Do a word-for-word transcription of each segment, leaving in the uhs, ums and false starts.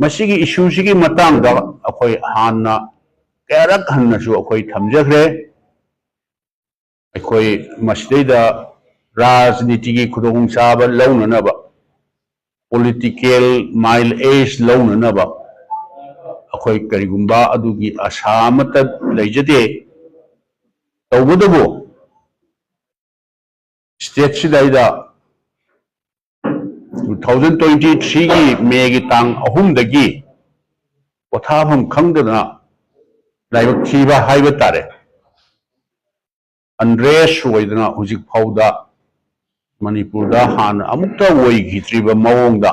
ꯃꯁꯤꯒꯤ ꯏꯁꯨꯁꯤꯒꯤ ꯃꯇꯥꯡꯗ ꯑꯩꯈꯣꯏ ꯍꯥꯟꯅ ꯀꯌꯥꯔꯛ ꯍꯟꯅꯁꯨ ꯑꯩꯈꯣꯏ ꯊꯝꯖꯈ꯭ꯔꯦ꯫ ꯑꯩꯈꯣꯏ ꯃꯁꯤꯗꯩꯗ ꯔꯥꯖꯅꯤꯇꯤꯒꯤ ꯈꯨꯗꯣꯡꯆꯥꯕ ꯂꯧꯅꯅꯕ, ꯄꯣꯂꯤꯇꯤꯀꯦꯜ ꯃꯥꯏꯜ ꯑꯦꯖ ꯂꯧꯅꯅꯕ ꯑꯩꯈꯣꯏ ꯀꯔꯤꯒꯨꯝꯕ ꯑꯗꯨꯒꯤ ꯑꯁꯥ ꯑꯃꯠꯇ ꯂꯩꯖꯗꯦ꯫ ꯇꯧꯕꯇꯕꯨ ꯁ꯭ꯇꯦꯠꯁꯤꯗꯩꯗ two thousand twenty threeꯒꯤ ꯃꯦꯒꯤ ꯇꯥꯡ ꯑꯍꯨꯝꯗꯒꯤ ꯄꯣꯊꯥꯐꯝ ꯈꯪꯗꯅ ꯂꯥꯏꯕꯛ ꯊꯤꯕ ꯍꯥꯏꯕ ꯇꯥꯔꯦ, ꯑꯟꯔꯦꯁ ꯑꯣꯏꯗꯅ ꯍꯧꯖꯤꯛ ꯐꯥꯎꯗ ꯃꯅꯤꯄꯨꯔꯗ ꯍꯥꯟꯅ ꯑꯃꯨꯛꯇ ꯑꯣꯏꯈꯤꯗ꯭ꯔꯤꯕ ꯃꯑꯣꯡꯗ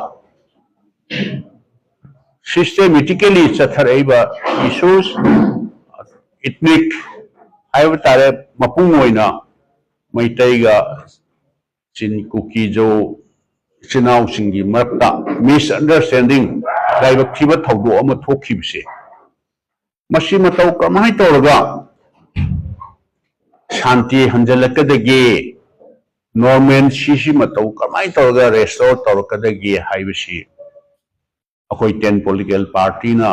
ꯁꯤꯁꯇꯦꯃꯦꯇꯤꯀꯦꯂꯤ ꯆꯠꯊꯔꯛꯏꯕ ꯏꯁꯨꯁ, ꯏꯊꯅꯤꯛ ꯍꯥꯏꯕ ꯇꯥꯔꯦ, ꯃꯄꯨꯡ ꯑꯣꯏꯅ ꯃꯩꯇꯩꯒ ꯆꯤꯟ ꯀꯨꯀꯤ ꯖꯣ ꯏꯆꯤꯟ ꯏꯅꯥꯎꯁꯤꯡꯒꯤ ꯃꯔꯛꯇ ꯃꯤꯁꯑꯟꯗꯔꯁ꯭ꯇꯦꯟꯗꯤꯡ, ꯂꯥꯏꯕꯛ ꯊꯤꯕ ꯊꯧꯗꯣꯛ ꯑꯃ ꯊꯣꯛꯈꯤꯕꯁꯦ, ꯃꯁꯤ ꯃꯇꯧ ꯀꯃꯥꯏꯅ ꯇꯧꯔꯒ ꯁꯥꯟꯇꯤ ꯍꯟꯖꯤꯜꯂꯛꯀꯗꯒꯦ, ꯅꯣꯔꯃꯦꯜꯁꯤꯁꯤ ꯃꯇꯧ ꯀꯃꯥꯏꯅ ꯇꯧꯔꯒ ꯔꯦꯁꯇꯣꯔ ꯇꯧꯔꯛꯀꯗꯒꯦ ꯍꯥꯏꯕꯁꯤ ꯑꯩꯈꯣꯏ ꯇꯦꯟ ꯄꯣꯂꯤꯇꯤꯀꯦꯜ ꯄꯥꯔꯇꯤꯅ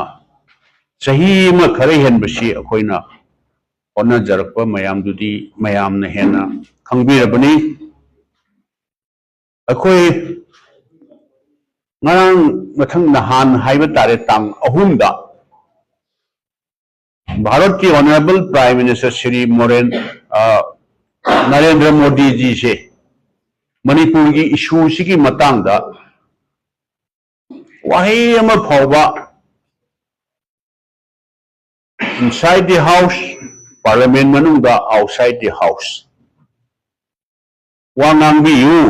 ꯆꯍꯤ ꯑꯃ ꯈꯔ ꯍꯦꯟꯕꯁꯤ ꯑꯩꯈꯣꯏꯅ ꯍꯣꯠꯅꯖꯔꯛꯄ ꯃꯌꯥꯝꯗꯨꯗꯤ ꯃꯌꯥꯝꯅ ꯍꯦꯟꯅ ꯈꯪꯕꯤꯔꯕꯅꯤ꯫ ꯑꯩꯈꯣꯏ ꯉꯔꯥꯡ ꯃꯊꯪ ꯅꯍꯥꯟ ꯍꯥꯏꯕ ꯇꯥꯔꯦ, ꯇꯥꯡ ꯑꯍꯨꯝꯗ ꯚꯥꯔꯠꯀꯤ ꯑꯣꯅꯔꯦꯕꯜ ꯄ꯭ꯔꯥꯏꯝ ꯃꯤꯅꯤꯁꯇꯔ ꯁ꯭ꯔꯤ ꯃꯣꯔꯦꯟ, ꯑ, ꯅꯔꯦꯟꯗ꯭ꯔ ꯃꯣꯗꯤꯖꯤꯁꯦ ꯃꯅꯤꯄꯨꯔꯒꯤ ꯏꯁꯨꯁꯤꯒꯤ ꯃꯇꯥꯡꯗ ꯋꯥꯍꯩ ꯑꯃ ꯐꯥꯎꯕ inside the house, ꯄꯥꯔꯂꯤꯌꯥꯃꯦꯟ ꯃꯅꯨꯡꯗ, outside the house, ꯋꯥ ꯉꯥꯡꯕꯤꯌꯨ,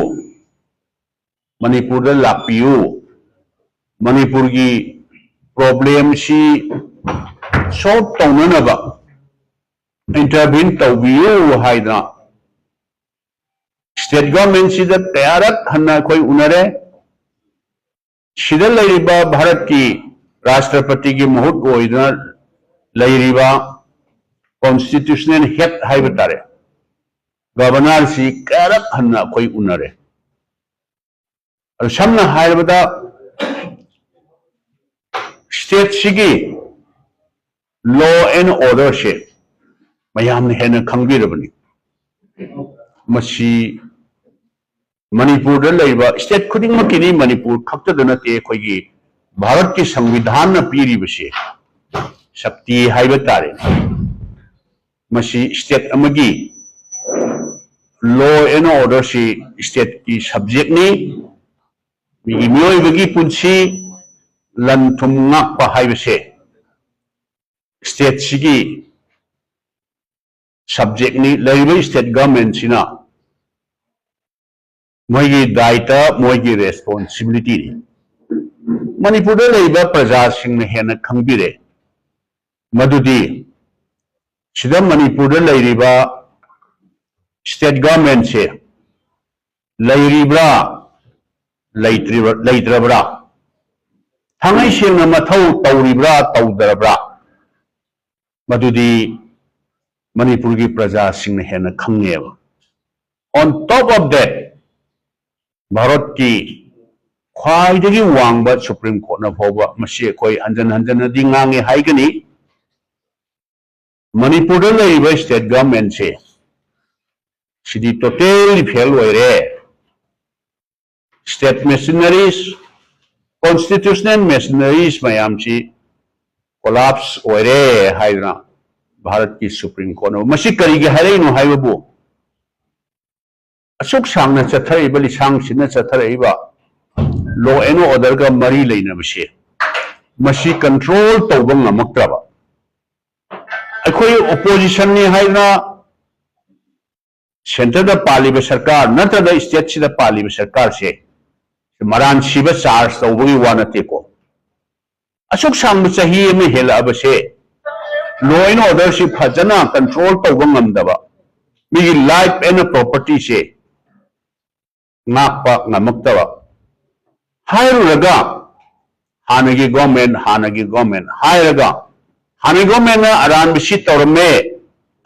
ꯃꯅꯤꯄꯨꯔꯗ ꯂꯥꯛꯄꯤꯌꯨ, ꯃꯅꯤꯄꯨꯔꯒꯤ ꯄ꯭ꯔꯣꯕ꯭ꯂꯦꯝꯁꯤ ꯁꯣꯜꯕ ꯇꯧꯅꯅꯕ ꯏꯟꯇꯔꯚꯤꯟ ꯇꯧꯕꯤꯌꯨ ꯍꯥꯏꯗꯅ ꯁ꯭ꯇꯦꯠ ꯒꯚꯔꯟꯃꯦꯟꯠꯁꯤꯗ ꯀꯌꯥꯔꯛ ꯍꯟꯅ ꯑꯩꯈꯣꯏ ꯎꯅꯔꯦ꯫ ꯁꯤꯗ ꯂꯩꯔꯤꯕ ꯚꯥꯔꯠꯀꯤ ꯔꯥꯁꯇ꯭ꯔꯄꯇꯤꯒꯤ ꯃꯍꯨꯠ ꯑꯣꯏꯗꯨꯅ ꯂꯩꯔꯤꯕ ꯀꯣꯟꯁꯇꯤꯇ꯭ꯌꯨꯁꯅꯦꯜ ꯍꯦꯗ ꯍꯥꯏꯕ ꯇꯥꯔꯦ, ꯒꯚꯔꯅꯔꯁꯤ ꯀꯌꯥꯔꯛ ꯍꯟꯅ ꯑꯩꯈꯣꯏ ꯎꯅꯔꯦ꯫ ꯑꯗꯨ ꯁꯝꯅ ꯍꯥꯏꯔꯕꯗ, ꯁ꯭ꯇꯦꯠꯁꯤꯒꯤ law and orderꯁꯦ ꯃꯌꯥꯝꯅ ꯍꯦꯟꯅ ꯈꯪꯕꯤꯔꯕꯅꯤ꯫ ꯃꯁꯤ ꯃꯅꯤꯄꯨꯔꯗ ꯂꯩꯕ ꯁ꯭ꯇꯦꯠ ꯈꯨꯗꯤꯡꯃꯛꯀꯤꯅꯤ, ꯃꯅꯤꯄꯨꯔ ꯈꯛꯇꯗ ꯅꯠꯇꯦ꯫ ꯑꯩꯈꯣꯏꯒꯤ ꯚꯥꯔꯠꯀꯤ ꯁꯪꯕꯤꯙꯥꯟꯅ ꯄꯤꯔꯤꯕꯁꯦ ꯁꯛꯇꯤ ꯍꯥꯏꯕ ꯇꯥꯔꯦ꯫ ꯃꯁꯤ ꯁ꯭ꯇꯦꯠ ꯑꯃꯒꯤ law and orderꯁꯤ ꯁ꯭ꯇꯦꯠꯀꯤ subjectꯅꯤ꯫ ꯃꯤꯒꯤ ꯃꯤꯑꯣꯏꯕꯒꯤ ꯄꯨꯟꯁꯤ, ꯂꯟ ꯊꯨꯝ ꯉꯥꯛꯄ ꯍꯥꯏꯕꯁꯦ ꯁ꯭ꯇꯦꯠꯁꯤꯒꯤ subjectꯅꯤ꯫ ꯂꯩꯔꯤꯕ ꯁ꯭ꯇꯦꯠ ꯒꯚꯔꯟꯃꯦꯟꯠꯁꯤꯅ ꯃꯣꯏꯒꯤ ꯗꯥꯏꯇ, ꯃꯣꯏꯒꯤ responsibilityꯅꯤ꯫ ꯃꯅꯤꯄꯨꯔꯗ ꯂꯩꯔꯤꯕ ꯄ꯭ꯔꯖꯥꯁꯤꯡꯅ ꯍꯦꯟꯅ ꯈꯪꯕꯤꯔꯦ ꯃꯗꯨꯗꯤ ꯁꯤꯗ ꯃꯅꯤꯄꯨꯔꯗ ꯂꯩꯔꯤꯕ ꯁ꯭ꯇꯦꯠ ꯒꯚꯔꯟꯃꯦꯟꯠꯁꯦ ꯂꯩꯔꯤꯕ꯭ꯔꯥ, ꯂꯩꯇ꯭ꯔꯤꯕ-, ꯂꯩꯇ꯭ꯔꯕ꯭ꯔꯥ, ꯊꯥꯡꯉꯩ ꯁꯦꯡꯅ ꯃꯊꯧ ꯇꯧꯔꯤꯕ꯭ꯔꯥ, ꯇꯧꯗ꯭ꯔꯕ꯭ꯔꯥ, ꯃꯗꯨꯗꯤ ꯃꯅꯤꯄꯨꯔꯒꯤ ꯄ꯭ꯔꯖꯥꯁꯤꯡꯅ ꯍꯦꯟꯅ ꯈꯪꯉꯦꯕ꯫ On top of that, ꯚꯥꯔꯠꯀꯤ ꯈ꯭ꯋꯥꯏꯗꯒꯤ ꯋꯥꯡꯕ ꯁꯨꯄ꯭ꯔꯤꯝ ꯀꯣꯔꯠꯅ ꯐꯥꯎꯕ, ꯃꯁꯤ ꯑꯩꯈꯣꯏ ꯍꯟꯖꯟ ꯍꯟꯖꯟꯅꯗꯤ ꯉꯥꯡꯉꯦ ꯍꯥꯏꯒꯅꯤ, ꯃꯅꯤꯄꯨꯔꯗ ꯂꯩꯔꯤꯕ ꯁ꯭ꯇꯦꯠ ꯒꯚꯔꯟꯃꯦꯟꯠꯁꯦ ꯁꯤꯗꯤ totally fail ꯑꯣꯏꯔꯦ, state machineries, constitutional machineries ꯃꯌꯥꯝꯁꯤ collapse ꯑꯣꯏꯔꯦ ꯍꯥꯏꯗꯅ ꯚꯥꯔꯠꯀꯤ ꯁꯨꯄ꯭ꯔꯤꯝ ꯀꯣꯔꯠꯅ꯫ ꯃꯁꯤ ꯀꯔꯤꯒꯤ ꯍꯥꯏꯔꯛꯏꯅꯣ ꯍꯥꯏꯕꯕꯨ, ꯑꯁꯨꯛ ꯁꯥꯡꯅ ꯆꯠꯊꯔꯛꯏꯕ ꯂꯤꯁꯥꯡꯁꯤꯟꯅ ꯆꯠꯊꯔꯛꯏꯕ law and orderꯒ ꯃꯔꯤ ꯂꯩꯅꯕꯁꯦ, ꯃꯁꯤ control ꯇꯧꯕ ꯉꯝꯃꯛꯇ꯭ꯔꯕ꯫ ꯑꯩꯈꯣꯏ oppositionꯅꯤ ꯍꯥꯏꯗꯅ centreꯗ ꯄꯥꯜꯂꯤꯕ ꯁꯔꯀꯥꯔ ꯅꯠꯇ꯭ꯔꯒ ꯁ꯭ꯇꯦꯠꯁꯤꯗ ꯄꯥꯜꯂꯤꯕ ꯁꯔꯀꯥꯔꯁꯦ ꯃꯔꯥꯟ ꯁꯤꯕ charge ꯇꯧꯕꯒꯤ ꯋꯥ ꯅꯠꯇꯦꯀꯣ꯫ ꯑꯁꯨꯛ ꯁꯥꯡꯕ ꯆꯍꯤ ꯑꯃ ꯍꯦꯜꯂꯛꯑꯕꯁꯦ, law and orderꯁꯤ ꯐꯖꯅ control ꯇꯧꯕ ꯉꯝꯗꯕ, ꯃꯤꯒꯤ life and propertyꯁꯦ ꯉꯥꯛꯄ ꯉꯝꯃꯛꯇꯕ ꯍꯥꯏꯔꯨꯔꯒ, ꯍꯥꯟꯅꯒꯤ ꯒꯣꯔꯃꯦꯟ, ꯍꯥꯟꯅꯒꯤ ꯒꯣꯔꯃꯦꯟ ꯍꯥꯏꯔꯒ, ꯍꯥꯟꯅꯒꯤ ꯒꯣꯔꯃꯦꯟꯅ ꯑꯔꯥꯟꯕ ꯁꯤ ꯇꯧꯔꯝꯃꯦ,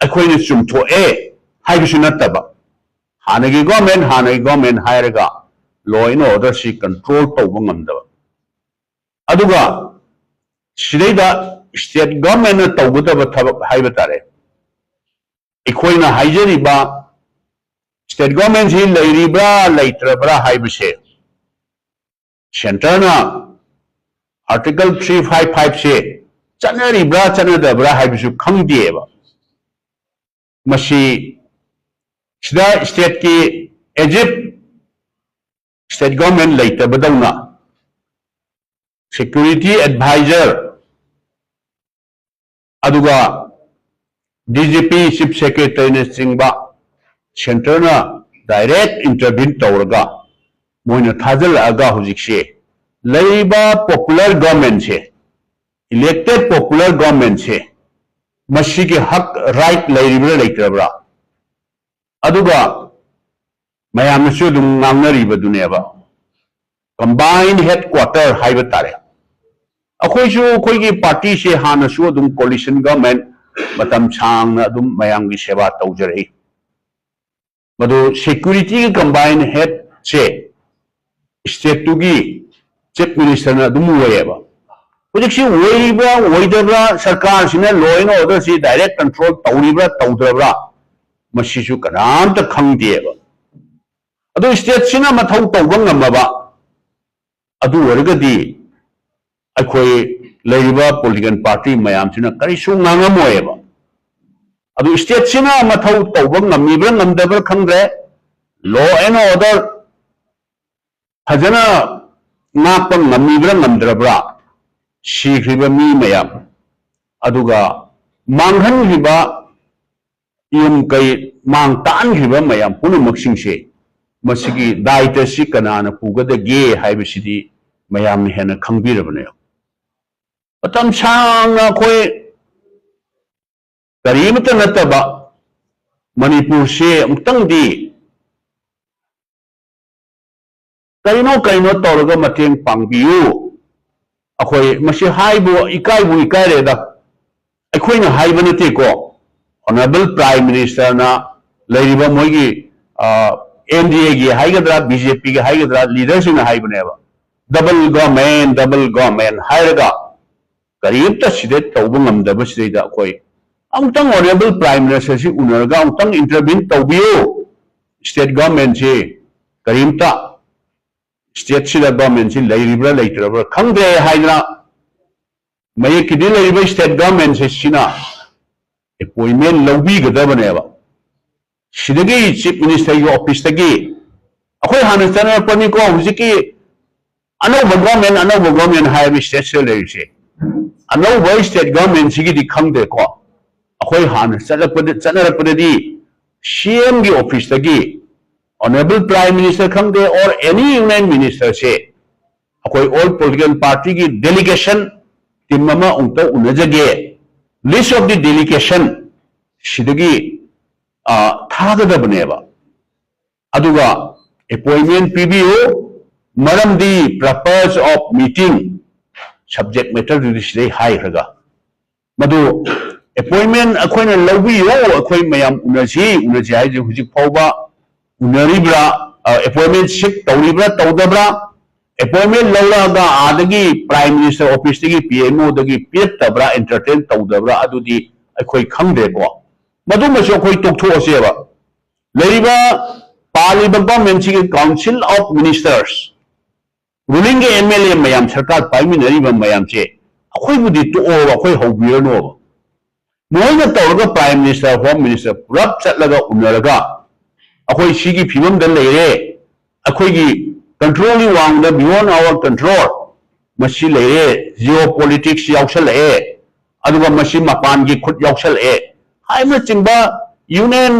ꯑꯩꯈꯣꯏꯅ ꯆꯨꯝꯊꯣꯛꯑꯦ ꯍꯥꯏꯕꯁꯨ ꯅꯠꯇꯕ, ꯍꯥꯟꯅꯒꯤ ꯒꯣꯔꯃꯦꯟ, ꯍꯥꯟꯅꯒꯤ ꯒꯣꯔꯃꯦꯟ ꯍꯥꯏꯔꯒ law and orderꯁꯤ control ꯇꯧꯕ ꯉꯝꯗꯕ꯫ ꯑꯗꯨꯒ ꯁꯤꯗꯩꯗ state government ꯅ ꯇꯧꯒꯗꯕ ꯊꯕꯛ ꯍꯥꯏꯕ ꯇꯥꯔꯦ, ꯑꯩꯈꯣꯏꯅ ꯍꯥꯏꯖꯔꯤꯕ state government ꯁꯤ ꯂꯩꯔꯤꯕ꯭ꯔꯥ ꯂꯩꯇ꯭ꯔꯕ꯭ꯔꯥ ꯍꯥꯏꯕꯁꯦ, centre ꯅ Article three five five ꯁꯦ ꯆꯠꯅꯔꯤꯕ꯭ꯔꯥ ꯆꯠꯅꯗꯕ꯭ꯔꯥ ꯍꯥꯏꯕꯁꯨ ꯈꯪꯗꯦꯕ꯫ ꯃꯁꯤ ꯁꯤꯗ state ꯀꯤ as if state government ꯂꯩꯇꯕꯗꯧꯅ security advisor, ꯑꯗꯨꯒ D G P, Chief Secretary ꯅꯆꯤꯡꯕ centre ꯅ direct intervene ꯇꯧꯔꯒ ꯃꯣꯏꯅ ꯊꯥꯖꯤꯜꯂꯛꯑꯒ ꯍꯧꯖꯤꯛꯁꯦ ꯂꯩꯔꯤꯕ popular government ꯁꯦ, elected popular government ꯁꯦ, ꯃꯁꯤꯒꯤ ꯍꯛ, right ꯂꯩꯔꯤꯕ꯭ꯔꯥ ꯂꯩꯇ꯭ꯔꯕ꯭ꯔꯥ? ꯑꯗꯨꯒ ꯃꯌꯥꯝꯅꯁꯨ ꯑꯗꯨꯝ ꯉꯥꯡꯅꯔꯤꯕꯗꯨꯅꯦꯕ, combined headquarter ꯍꯥꯏꯕ ꯇꯥꯔꯦ꯫ ꯑꯩꯈꯣꯏꯁꯨ, ꯑꯩꯈꯣꯏꯒꯤ party ꯁꯦ ꯍꯥꯟꯅꯁꯨ ꯑꯗꯨꯝ coalition government ꯃꯇꯝ ꯁꯥꯡꯅ ꯑꯗꯨꯝ ꯃꯌꯥꯝꯒꯤ ꯁꯦꯕꯥ ꯇꯧꯖꯔꯛꯏ꯫ ꯃꯗꯨ security ꯒꯤ combined head ꯁꯦ state ꯇꯨꯒꯤ Chief Minister ꯅ ꯑꯗꯨꯝ ꯑꯣꯏꯌꯦꯕ꯫ ꯍꯧꯖꯤꯛꯁꯤ ꯑꯣꯏꯔꯤꯕ꯭ꯔꯥ ꯑꯣꯏꯗꯕ꯭ꯔꯥ, ꯁꯔꯀꯥꯔꯁꯤꯅ law and order ꯁꯤ direct control ꯇꯧꯔꯤꯕ꯭ꯔꯥ ꯇꯧꯗ꯭ꯔꯕ꯭ꯔꯥ, ꯃꯁꯤꯁꯨ ꯀꯅꯥꯝꯇ ꯈꯪꯗꯦꯕ꯫ ꯑꯗꯨ state ꯁꯤꯅ ꯃꯊꯧ ꯇꯧꯕ ꯉꯝꯃꯕ, ꯑꯗꯨ ꯑꯣꯏꯔꯒꯗꯤ ꯑꯩꯈꯣꯏ ꯂꯩꯔꯤꯕ political party ꯃꯌꯥꯝꯁꯤꯅ ꯀꯔꯤꯁꯨ ꯉꯥꯡꯉꯝꯃꯣꯏꯕ꯫ ꯑꯗꯨ state ꯁꯤꯅ ꯃꯊꯧ ꯇꯧꯕ ꯉꯝꯃꯤꯕ꯭ꯔꯥ ꯉꯝꯗꯕ꯭ꯔꯥ ꯈꯪꯗ꯭ꯔꯦ, law and order ꯐꯖꯅ ꯉꯥꯛꯄ ꯉꯝꯃꯤꯕ꯭ꯔꯥ ꯉꯝꯗ꯭ꯔꯕ꯭ꯔꯥ, ꯁꯤꯈ꯭ꯔꯤꯕ ꯃꯤ ꯃꯌꯥꯝ, ꯑꯗꯨꯒ ꯃꯥꯡꯍꯟꯈ꯭ꯔꯤꯕ, ꯌꯨꯝ ꯀꯩ ꯃꯥꯡ ꯇꯥꯛꯍꯟꯈ꯭ꯔꯤꯕ ꯃꯌꯥꯝ ꯄꯨꯝꯅꯃꯛꯁꯤꯡꯁꯦ, ꯃꯁꯤꯒꯤ ꯗꯥꯏꯇꯁꯤ ꯀꯅꯥꯅ ꯄꯨꯒꯗꯒꯦ ꯍꯥꯏꯕꯁꯤꯗꯤ ꯃꯌꯥꯝꯅ ꯍꯦꯟꯅ ꯈꯪꯕꯤꯔꯕꯅꯦ꯫ ꯃꯇꯝ ꯁꯥꯡꯅ ꯑꯩꯈꯣꯏ ꯀꯔꯤꯃꯠꯇ ꯅꯠꯇꯕ ꯃꯅꯤꯄꯨꯔꯁꯦ ꯑꯃꯨꯛꯇꯪꯗꯤ ꯀꯔꯤꯅꯣ ꯀꯔꯤꯅꯣ ꯇꯧꯔꯒ ꯃꯇꯦꯡ ꯄꯥꯡꯕꯤꯌꯨ꯫ ꯑꯩꯈꯣꯏ ꯃꯁꯤ ꯍꯥꯏꯕꯨ ꯏꯀꯥꯏꯕꯨ ꯏꯀꯥꯏꯔꯦꯗ꯫ ꯑꯩꯈꯣꯏꯅ ꯍꯥꯏꯕ ꯅꯠꯇꯦꯀꯣ, Honourable Prime Minister ꯅ ꯂꯩꯔꯤꯕ ꯃꯣꯏꯒꯤ, ꯑ, N D A ꯒꯤ ꯍꯥꯏꯒꯗ꯭ꯔꯥ, B J P ꯒꯤ ꯍꯥꯏꯒꯗ꯭ꯔꯥ, leader ꯁꯤꯡꯅ ꯍꯥꯏꯕꯅꯦꯕ, double government, double government ꯍꯥꯏꯔꯒ ꯀꯔꯤꯝꯇ ꯁꯤꯗ ꯇꯧꯕ ꯉꯝꯗꯕꯁꯤꯗꯩꯗ ꯑꯩꯈꯣꯏ ꯑꯃꯨꯛꯇꯪ Honourable Prime Minister ꯁꯤ ꯎꯅꯔꯒ ꯑꯃꯨꯛꯇꯪ intervene ꯇꯧꯕꯤꯌꯨ꯫ State government ꯁꯤ ꯀꯔꯤꯝꯇ state ꯁꯤꯗ government ꯁꯤ ꯂꯩꯔꯤꯕ꯭ꯔꯥ ꯂꯩꯇ꯭ꯔꯕ꯭ꯔꯥ ꯈꯪꯗ꯭ꯔꯦ ꯍꯥꯏꯗꯅ ꯃꯌꯦꯛꯀꯤꯗꯤ ꯂꯩꯔꯤꯕ state government ꯁꯤ ꯁꯤꯅ appointment ꯂꯧꯕꯤꯒꯗꯕꯅꯦꯕ꯫ ꯁꯤꯗꯒꯤ Chief Minister ꯒꯤ office ꯇꯒꯤ ꯑꯩꯈꯣꯏ ꯍꯥꯟꯅ ꯆꯠꯅꯔꯛꯄꯅꯤꯀꯣ꯫ ꯍꯧꯖꯤꯛꯀꯤ ꯑꯅꯧꯕ government, ꯑꯅꯧꯕ government ꯍꯥꯏꯕ state ꯁꯤꯗ ꯂꯩꯔꯤꯁꯦ, ꯑꯅꯧꯕ state government ꯁꯤꯒꯤꯗꯤ ꯈꯪꯗ꯭ꯔꯦꯀꯣ꯫ ꯑꯩꯈꯣꯏ ꯍꯥꯟꯅ ꯆꯠꯂꯛꯄꯗ, ꯆꯠꯅꯔꯛꯄꯗꯗꯤ C M ꯒꯤ office ꯇꯒꯤ Honourable Prime Minister ꯈꯪꯗꯦ, or any union minister ꯁꯦ ꯑꯩꯈꯣꯏ all political party ꯒꯤ delegation team ꯑꯃ ꯑꯃꯨꯛꯇ ꯎꯅꯖꯒꯦ, list of the delegation ꯁꯤꯗꯒꯤ ꯑ, ꯊꯥꯒꯗꯕꯅꯦꯕ꯫ ꯑꯗꯨꯒ appointment ꯄꯤꯕꯤꯌꯨ, ꯃꯔꯝꯗꯤ purpose of meeting, subject matter ꯗꯨꯗꯤ ꯁꯤꯗꯩ ꯍꯥꯏꯈ꯭ꯔꯒ, ꯃꯗꯨ appointment ꯑꯩꯈꯣꯏꯅ ꯂꯧꯕꯤꯌꯨ, ꯑꯩꯈꯣꯏ ꯃꯌꯥꯝ ꯎꯅꯁꯤ, ꯎꯅꯁꯤ ꯍꯥꯏꯁꯦ ꯍꯧꯖꯤꯛ ꯐꯥꯎꯕ ꯎꯅꯔꯤꯕ꯭ꯔꯥ, ꯑ, appointment seek ꯇꯧꯔꯤꯕ꯭ꯔꯥ ꯇꯧꯗꯕ꯭ꯔꯥ, appointment ꯂꯧꯔꯛꯑꯒ ꯑꯥꯗꯒꯤ Prime Minister office ꯇꯒꯤ P M O ꯗꯒꯤ ꯄꯤꯔꯛꯇꯕ꯭ꯔꯥ, entertain ꯇꯧꯗꯕ꯭ꯔꯥ, ꯑꯗꯨꯗꯤ ꯑꯩꯈꯣꯏ ꯈꯪꯗ꯭ꯔꯦꯀꯣ꯫ ꯃꯗꯨꯃꯁꯨ ꯑꯩꯈꯣꯏ ꯇꯣꯛꯊꯣꯛꯑꯁꯦꯕ꯫ ꯂꯩꯔꯤꯕ, ꯄꯥꯜꯂꯤꯕ government ꯁꯤꯒꯤ Council of Ministers, ruling ꯒꯤ M L A ꯃꯌꯥꯝ, ꯁꯔꯀꯥꯔ ꯄꯥꯏꯃꯤꯟꯅꯔꯤꯕ ꯃꯌꯥꯝꯁꯦ ꯑꯩꯈꯣꯏꯕꯨꯗꯤ ꯇꯣꯛꯑꯣꯕ, ꯑꯩꯈꯣꯏ ꯍꯧꯕꯤꯔꯅꯣꯕ꯫ ꯃꯣꯏꯅ ꯇꯧꯔꯒ Prime Minister, Home Minister ꯄꯨꯂꯞ ꯆꯠꯂꯒ ꯎꯅꯔꯒ ꯑꯩꯈꯣꯏ ꯁꯤꯒꯤ ꯐꯤꯕꯝꯗ ꯂꯩꯔꯦ, ꯑꯩꯈꯣꯏꯒꯤ control ꯒꯤ ꯋꯥꯡꯃꯗ, beyond our control ꯃꯁꯤ ꯂꯩꯔꯦ, geo politics ꯌꯥꯎꯁꯜꯂꯛꯑꯦ, ꯑꯗꯨꯒ ꯃꯁꯤ ꯃꯄꯥꯟꯒꯤ ꯈꯨꯠ ꯌꯥꯎꯁꯜꯂꯛꯑꯦ ꯍꯥꯏꯕꯅꯆꯤꯡꯕ Union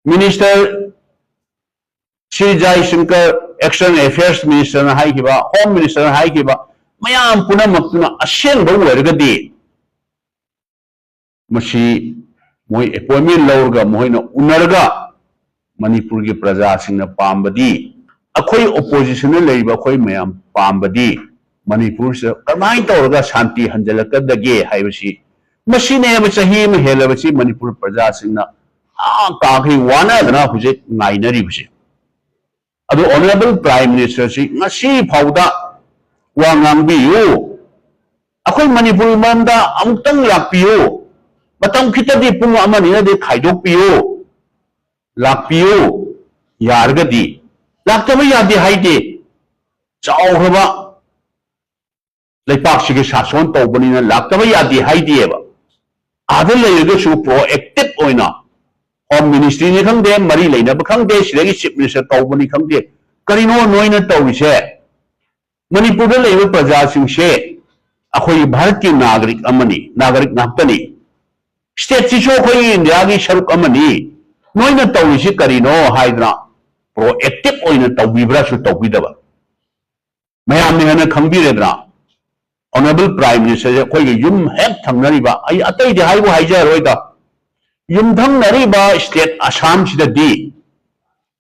Minister Shri ꯖꯥꯏꯁꯪꯀꯔ, External Affairs Minister ꯅ ꯍꯥꯏꯈꯤꯕ, Home Minister ꯅ ꯍꯥꯏꯈꯤꯕ ꯃꯌꯥꯝ ꯄꯨꯝꯅꯃꯛꯇꯨꯅ ꯑꯁꯦꯡꯕ ꯑꯣꯏꯔꯒꯗꯤ ꯃꯁꯤ ꯃꯣꯏ appointment ꯂꯧꯔꯒ ꯃꯈꯣꯏꯅ ꯎꯅꯔꯒ ꯃꯅꯤꯄꯨꯔꯒꯤ ꯄ꯭ꯔꯖꯥꯁꯤꯡꯅ ꯄꯥꯝꯕꯗꯤ, ꯑꯩꯈꯣꯏ opposition ꯗ ꯂꯩꯔꯤꯕ ꯑꯩꯈꯣꯏ ꯃꯌꯥꯝ ꯄꯥꯝꯕꯗꯤ ꯃꯅꯤꯄꯨꯔꯁꯤꯗ ꯀꯃꯥꯏꯅ ꯇꯧꯔꯒ ꯁꯥꯟꯇꯤ ꯍꯟꯖꯤꯜꯂꯛꯀꯗꯒꯦ ꯍꯥꯏꯕꯁꯤ, ꯃꯁꯤꯅꯦꯕ ꯆꯍꯤ ꯑꯃ ꯍꯦꯜꯂꯕꯁꯤ ꯃꯅꯤꯄꯨꯔ ꯄ꯭ꯔꯖꯥꯁꯤꯡꯅ ꯑꯥ ꯀꯥꯈꯩ ꯋꯥꯅꯗꯅ ꯍꯧꯖꯤꯛ ꯉꯥꯏꯅꯔꯤꯕꯁꯦ꯫ ꯑꯗꯨ Honourable Prime Minister ꯁꯤ ꯉꯁꯤ ꯐꯥꯎꯗ ꯋꯥ ꯉꯥꯡꯕꯤꯌꯨ, ꯑꯩꯈꯣꯏ ꯃꯅꯤꯄꯨꯔ ꯃꯔꯝꯗ ꯑꯃꯨꯛꯇꯪ ꯂꯥꯛꯄꯤꯌꯨ, ꯃꯇꯝ ꯈꯤꯇꯗꯤ ꯄꯨꯡ ꯑꯃ ꯑꯅꯤꯅꯗꯤ ꯈꯥꯏꯗꯣꯛꯄꯤꯌꯨ, ꯂꯥꯛꯄꯤꯌꯨ꯫ ꯌꯥꯔꯒꯗꯤ, ꯂꯥꯛꯇꯕ ꯌꯥꯗꯦ ꯍꯥꯏꯗꯦ꯫ ꯆꯥꯎꯈ꯭ꯔꯕ ꯂꯩꯄꯥꯛꯁꯤꯒꯤ ꯁꯥꯁꯣꯟ ꯇꯧꯕꯅꯤꯅ ꯂꯥꯛꯇꯕ ꯌꯥꯗꯦ ꯍꯥꯏꯗꯦꯕ꯫ ꯑꯥꯗ ꯂꯩꯔꯒꯁꯨ proactive ꯑꯣꯏꯅ, ꯍꯣꯝ ꯃꯤꯅꯤꯁꯇ꯭ꯔꯤꯅꯤ ꯈꯪꯗꯦ, ꯃꯔꯤ ꯂꯩꯅꯕ ꯈꯪꯗꯦ, ꯁꯤꯗꯒꯤ ꯆꯤꯐ ꯃꯤꯅꯤꯁꯇꯔ ꯇꯧꯕꯅꯤ ꯈꯪꯗꯦ, ꯀꯔꯤꯅꯣ ꯅꯣꯏꯅ ꯇꯧꯔꯤꯁꯦ? ꯃꯅꯤꯄꯨꯔꯗ ꯂꯩꯔꯤꯕ ꯄ꯭ꯔꯖꯥꯁꯤꯡꯁꯦ ꯑꯩꯈꯣꯏꯒꯤ ꯚꯥꯔꯠꯀꯤ ꯅꯥꯒꯔꯤꯛ ꯑꯃꯅꯤ, ꯅꯥꯒꯔꯤꯛ ꯉꯥꯛꯇꯅꯤ꯫ ꯁ꯭ꯇꯦꯠꯁꯤꯁꯨ ꯑꯩꯈꯣꯏꯒꯤ ꯏꯟꯗꯤꯌꯥꯒꯤ ꯁꯔꯨꯛ ꯑꯃꯅꯤ꯫ ꯅꯣꯏꯅ ꯇꯧꯔꯤꯁꯤ ꯀꯔꯤꯅꯣ ꯍꯥꯏꯗꯅ proactive ꯑꯣꯏꯅ ꯇꯧꯕꯤꯕ꯭ꯔꯥꯁꯨ ꯇꯧꯕꯤꯗꯕ꯫ ꯃꯌꯥꯝꯅ ꯍꯦꯟꯅ ꯈꯪꯕꯤꯔꯦꯗꯅ, ꯑꯣꯅꯔꯦꯕꯜ ꯄ꯭ꯔꯥꯏꯝ ꯃꯤꯅꯤꯁꯇꯔꯁꯦ ꯑꯩꯈꯣꯏꯒꯤ ꯌꯨꯝ ꯍꯦꯛ ꯊꯪꯅꯔꯤꯕ, ꯑꯩ ꯑꯇꯩꯗꯤ ꯍꯥꯏꯕꯨ ꯍꯥꯏꯖꯔꯔꯣꯏꯗ, ꯌꯨꯝꯊꯪꯅꯔꯤꯕ ꯁ꯭ꯇꯦꯠ ꯑꯁꯥꯝꯁꯤꯗꯗꯤ,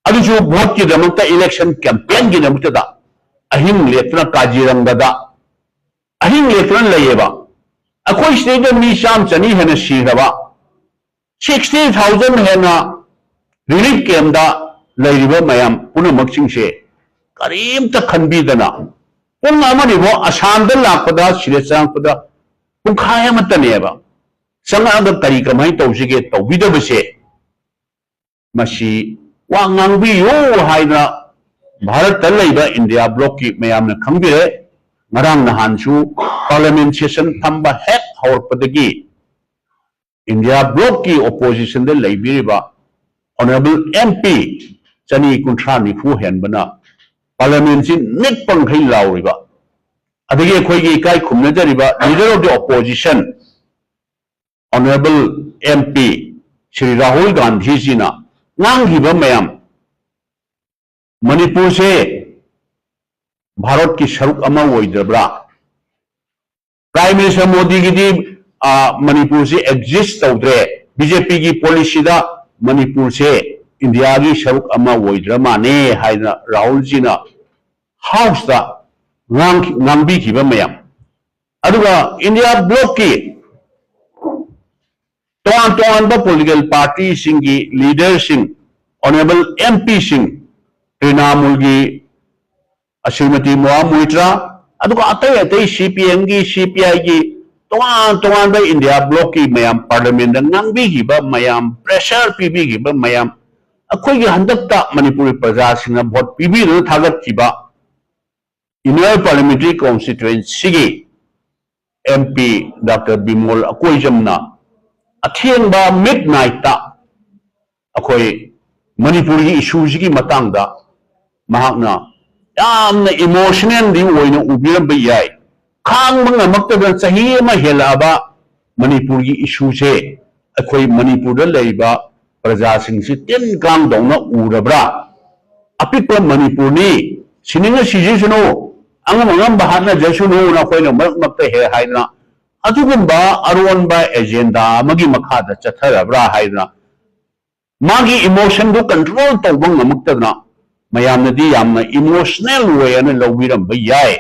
ꯑꯗꯨꯁꯨ ꯚꯣꯠꯀꯤꯗꯃꯛꯇ, ꯏꯂꯦꯛꯁꯟ ꯀꯦꯝꯄꯦꯟꯒꯤꯗꯃꯛꯇꯗ ꯑꯍꯤꯡ ꯂꯦꯛꯇꯨꯅ ꯀꯥꯖꯤꯔꯪꯒꯗ ꯑꯍꯤꯡ ꯂꯦꯛꯇꯨꯅ ꯂꯩꯌꯦꯕ꯫ ꯑꯩꯈꯣꯏ ꯁꯤꯗꯩꯗ ꯃꯤ ꯆꯥꯝ ꯆꯅꯤ ꯍꯦꯟꯅ ꯁꯤꯈ꯭ꯔꯕ, ꯁꯤꯛꯁꯇꯤ ꯊꯥꯎꯖꯟ ꯍꯦꯟꯅ ꯔꯤꯂꯤꯐ ꯀꯦꯝꯗ ꯂꯩꯔꯤꯕ ꯃꯌꯥꯝ ꯄꯨꯝꯅꯃꯛꯁꯤꯡꯁꯦ ꯀꯔꯤꯝꯇ ꯈꯟꯕꯤꯗꯅ, ꯄꯨꯡ ꯑꯃꯅꯤꯐꯥꯎ ꯑꯁꯥꯝꯗ ꯂꯥꯛꯄꯗ, ꯁꯤꯗ ꯆꯪꯉꯛꯄꯗ ꯄꯨꯡꯈꯥꯏ ꯑꯃꯠꯇꯅꯦꯕ꯫ ꯆꯪꯉꯛꯑꯒ ꯀꯔꯤ ꯀꯃꯥꯏꯅ ꯇꯧꯁꯤꯒꯦ ꯇꯧꯕꯤꯗꯕꯁꯦ, ꯃꯁꯤ ꯋꯥ ꯉꯥꯡꯕꯤꯌꯨ ꯍꯥꯏꯗꯅ ꯚꯥꯔꯠꯇ ꯂꯩꯕ ꯏꯟꯗꯤꯌꯥ ꯕ꯭ꯂꯣꯛꯀꯤ ꯃꯌꯥꯝꯅ ꯈꯪꯕꯤꯔꯦ꯫ ꯉꯔꯥꯡ ꯅꯍꯥꯟꯁꯨ ꯄꯥꯔꯂꯤꯌꯥꯃꯦꯟ ꯁꯦꯁꯟ ꯐꯝꯕ ꯍꯦꯛ ꯍꯧꯔꯛꯄꯗꯒꯤ ꯏꯟꯗꯤꯌꯥ ꯕ꯭ꯂꯣꯛꯀꯤ ꯑꯣꯄꯣꯖꯤꯁꯟꯗ ꯂꯩꯕꯤꯔꯤꯕ ꯑꯣꯅꯔꯦꯕꯜ ꯑꯦꯝ ꯄꯤ ꯆꯅꯤ ꯀꯨꯟꯊ꯭ꯔꯥ ꯅꯤꯐꯨ ꯍꯦꯟꯕꯅ ꯄꯥꯔꯂꯤꯌꯥꯃꯦꯟꯁꯤ ꯅꯤꯛꯄ ꯃꯈꯩ ꯂꯥꯎꯔꯤꯕ, ꯑꯗꯒꯤ ꯑꯩꯈꯣꯏꯒꯤ ꯏꯀꯥꯏ ꯈꯨꯝꯅꯖꯔꯤꯕ leader of the opposition, honourable M P Shri Rahul ꯒꯥꯟꯙꯤꯖꯤꯅ ꯉꯥꯡꯈꯤꯕ ꯃꯌꯥꯝ, ꯃꯅꯤꯄꯨꯔꯁꯦ ꯚꯥꯔꯠꯀꯤ ꯁꯔꯨꯛ ꯑꯃ ꯑꯣꯏꯗ꯭ꯔꯕ꯭ꯔꯥ? ꯄ꯭ꯔꯥꯏꯝ ꯃꯤꯅꯤꯁꯇꯔ ꯃꯣꯗꯤꯒꯤꯗꯤ, ꯑ, ꯃꯅꯤꯄꯨꯔꯁꯤ ꯑꯦꯛꯖꯤꯁ ꯇꯧꯗ꯭ꯔꯦ, ꯕꯤ ꯖꯦ ꯄꯤꯒꯤ ꯄꯣꯂꯤꯁꯤꯗ ꯃꯅꯤꯄꯨꯔꯁꯦ ꯏꯟꯗꯤꯌꯥꯒꯤ ꯁꯔꯨꯛ ꯑꯃ ꯑꯣꯏꯗ꯭ꯔ ꯃꯥꯜꯂꯦ ꯍꯥꯏꯗꯅ ꯔꯥꯍꯨꯜꯖꯤꯅ ꯍꯥꯎꯁꯇ ꯉꯥꯡ-, ꯉꯥꯡꯕꯤꯈꯤꯕ ꯃꯌꯥꯝ, ꯑꯗꯨꯒ ꯏꯟꯗꯤꯌꯥ ꯕ꯭ꯂꯣꯛꯀꯤ ꯇꯣꯉꯥꯟ ꯇꯣꯉꯥꯟꯕ ꯄꯣꯂꯤꯇꯤꯀꯦꯜ ꯄꯥꯔꯇꯤꯁꯤꯡꯒꯤ ꯂꯤꯗꯔꯁꯤꯡ, ꯑꯣꯅꯔꯦꯕꯜ ꯑꯦꯝ ꯄꯤꯁꯤꯡ, ꯇ꯭ꯔꯤꯅꯥꯃꯨꯜꯒꯤ ꯁ꯭ꯔꯤꯃꯇꯤ ꯃꯣꯍꯥ ꯃꯣꯏꯇ꯭ꯔꯥ, ꯑꯗꯨꯒ ꯑꯇꯩ ꯑꯇꯩ ꯁꯤ ꯄꯤ ꯑꯦꯝꯒꯤ, ꯁꯤ ꯄꯤ ꯑꯥꯏꯒꯤ, ꯇꯣꯉꯥꯟ ꯇꯣꯉꯥꯟꯕ ꯏꯟꯗꯤꯌꯥ ꯕ꯭ꯂꯣꯛꯀꯤ ꯃꯌꯥꯝ, ꯄꯥꯔꯂꯤꯌꯥꯃꯦꯟꯗ ꯉꯥꯡꯕꯤꯈꯤꯕ ꯃꯌꯥꯝ, ꯄ꯭ꯔꯦꯁꯔ ꯄꯤꯕꯤꯈꯤꯕ ꯃꯌꯥꯝ, ꯑꯩꯈꯣꯏꯒꯤ ꯍꯟꯗꯛꯇ ꯃꯅꯤꯄꯨꯔꯒꯤ ꯄ꯭ꯔꯖꯥꯁꯤꯡꯅ ꯚꯣꯠ ꯄꯤꯕꯤꯗꯨꯅ ꯊꯥꯒꯠꯈꯤꯕ ꯏꯟꯅꯔ ꯄꯥꯔꯂꯤꯌꯥꯃꯦꯟꯇꯔꯤ ꯀꯣꯟꯁꯇꯤꯇ꯭ꯋꯦꯟꯁꯤꯒꯤ ꯑꯦꯝ ꯄꯤ ꯗꯥꯛꯇꯔ ꯕꯤꯃꯣꯜ ꯑꯀꯣꯏꯖꯝꯅ ꯑꯊꯦꯡꯕ ꯃꯤꯗ ꯅꯥꯏꯠꯇ ꯑꯩꯈꯣꯏ ꯃꯅꯤꯄꯨꯔꯒꯤ ꯏꯁꯨꯁꯤꯒꯤ ꯃꯇꯥꯡꯗ ꯃꯍꯥꯛꯅ ꯌꯥꯝꯅ ꯏꯃꯣꯁꯅꯦꯜꯂꯤ ꯑꯣꯏꯅ ꯎꯕꯤꯔꯝꯕ ꯌꯥꯏ꯫ ꯈꯥꯡꯕ ꯉꯝꯃꯛꯇꯗꯅ ꯆꯍꯤ ꯑꯃ ꯍꯦꯜꯂꯛꯑꯕ ꯃꯅꯤꯄꯨꯔꯒꯤ ꯏꯁꯨꯁꯦ ꯑꯩꯈꯣꯏ ꯃꯅꯤꯄꯨꯔꯗ ꯂꯩꯔꯤꯕ ꯄ꯭ꯔꯖꯥꯁꯤꯡꯁꯤ ꯇꯤꯟ ꯀꯥꯡꯗꯧꯅ ꯎꯔꯕ꯭ꯔꯥ? ꯑꯄꯤꯛꯄ ꯃꯅꯤꯄꯨꯔꯅꯤ, ꯁꯤꯅꯤꯡꯉ ꯁꯤꯖꯁꯅꯨ, ꯑꯉꯝ ꯑꯉꯝꯕ ꯍꯥꯠꯅꯖꯁꯅꯨꯅ ꯑꯩꯈꯣꯏꯅ ꯃꯔꯛ ꯃꯔꯛꯇ ꯍꯦꯛ ꯍꯥꯏꯗꯅ, ꯑꯗꯨꯒꯨꯝꯕ ꯑꯔꯣꯟꯕ ꯑꯦꯖꯦꯟꯗꯥ ꯑꯃꯒꯤ ꯃꯈꯥꯗ ꯆꯠꯊꯔꯕ꯭ꯔꯥ ꯍꯥꯏꯗꯅ, ꯃꯥꯒꯤ ꯏꯃꯣꯁꯟꯗꯨ ꯀꯟꯇ꯭ꯔꯣꯜ ꯇꯧꯕ ꯉꯝꯃꯛꯇꯗꯅ ꯃꯌꯥꯝꯅꯗꯤ ꯌꯥꯝꯅ ꯏꯃꯣꯁꯅꯦꯜ ꯑꯣꯏ ꯍꯥꯏꯅ ꯂꯧꯕꯤꯔꯝꯕ ꯌꯥꯏ꯫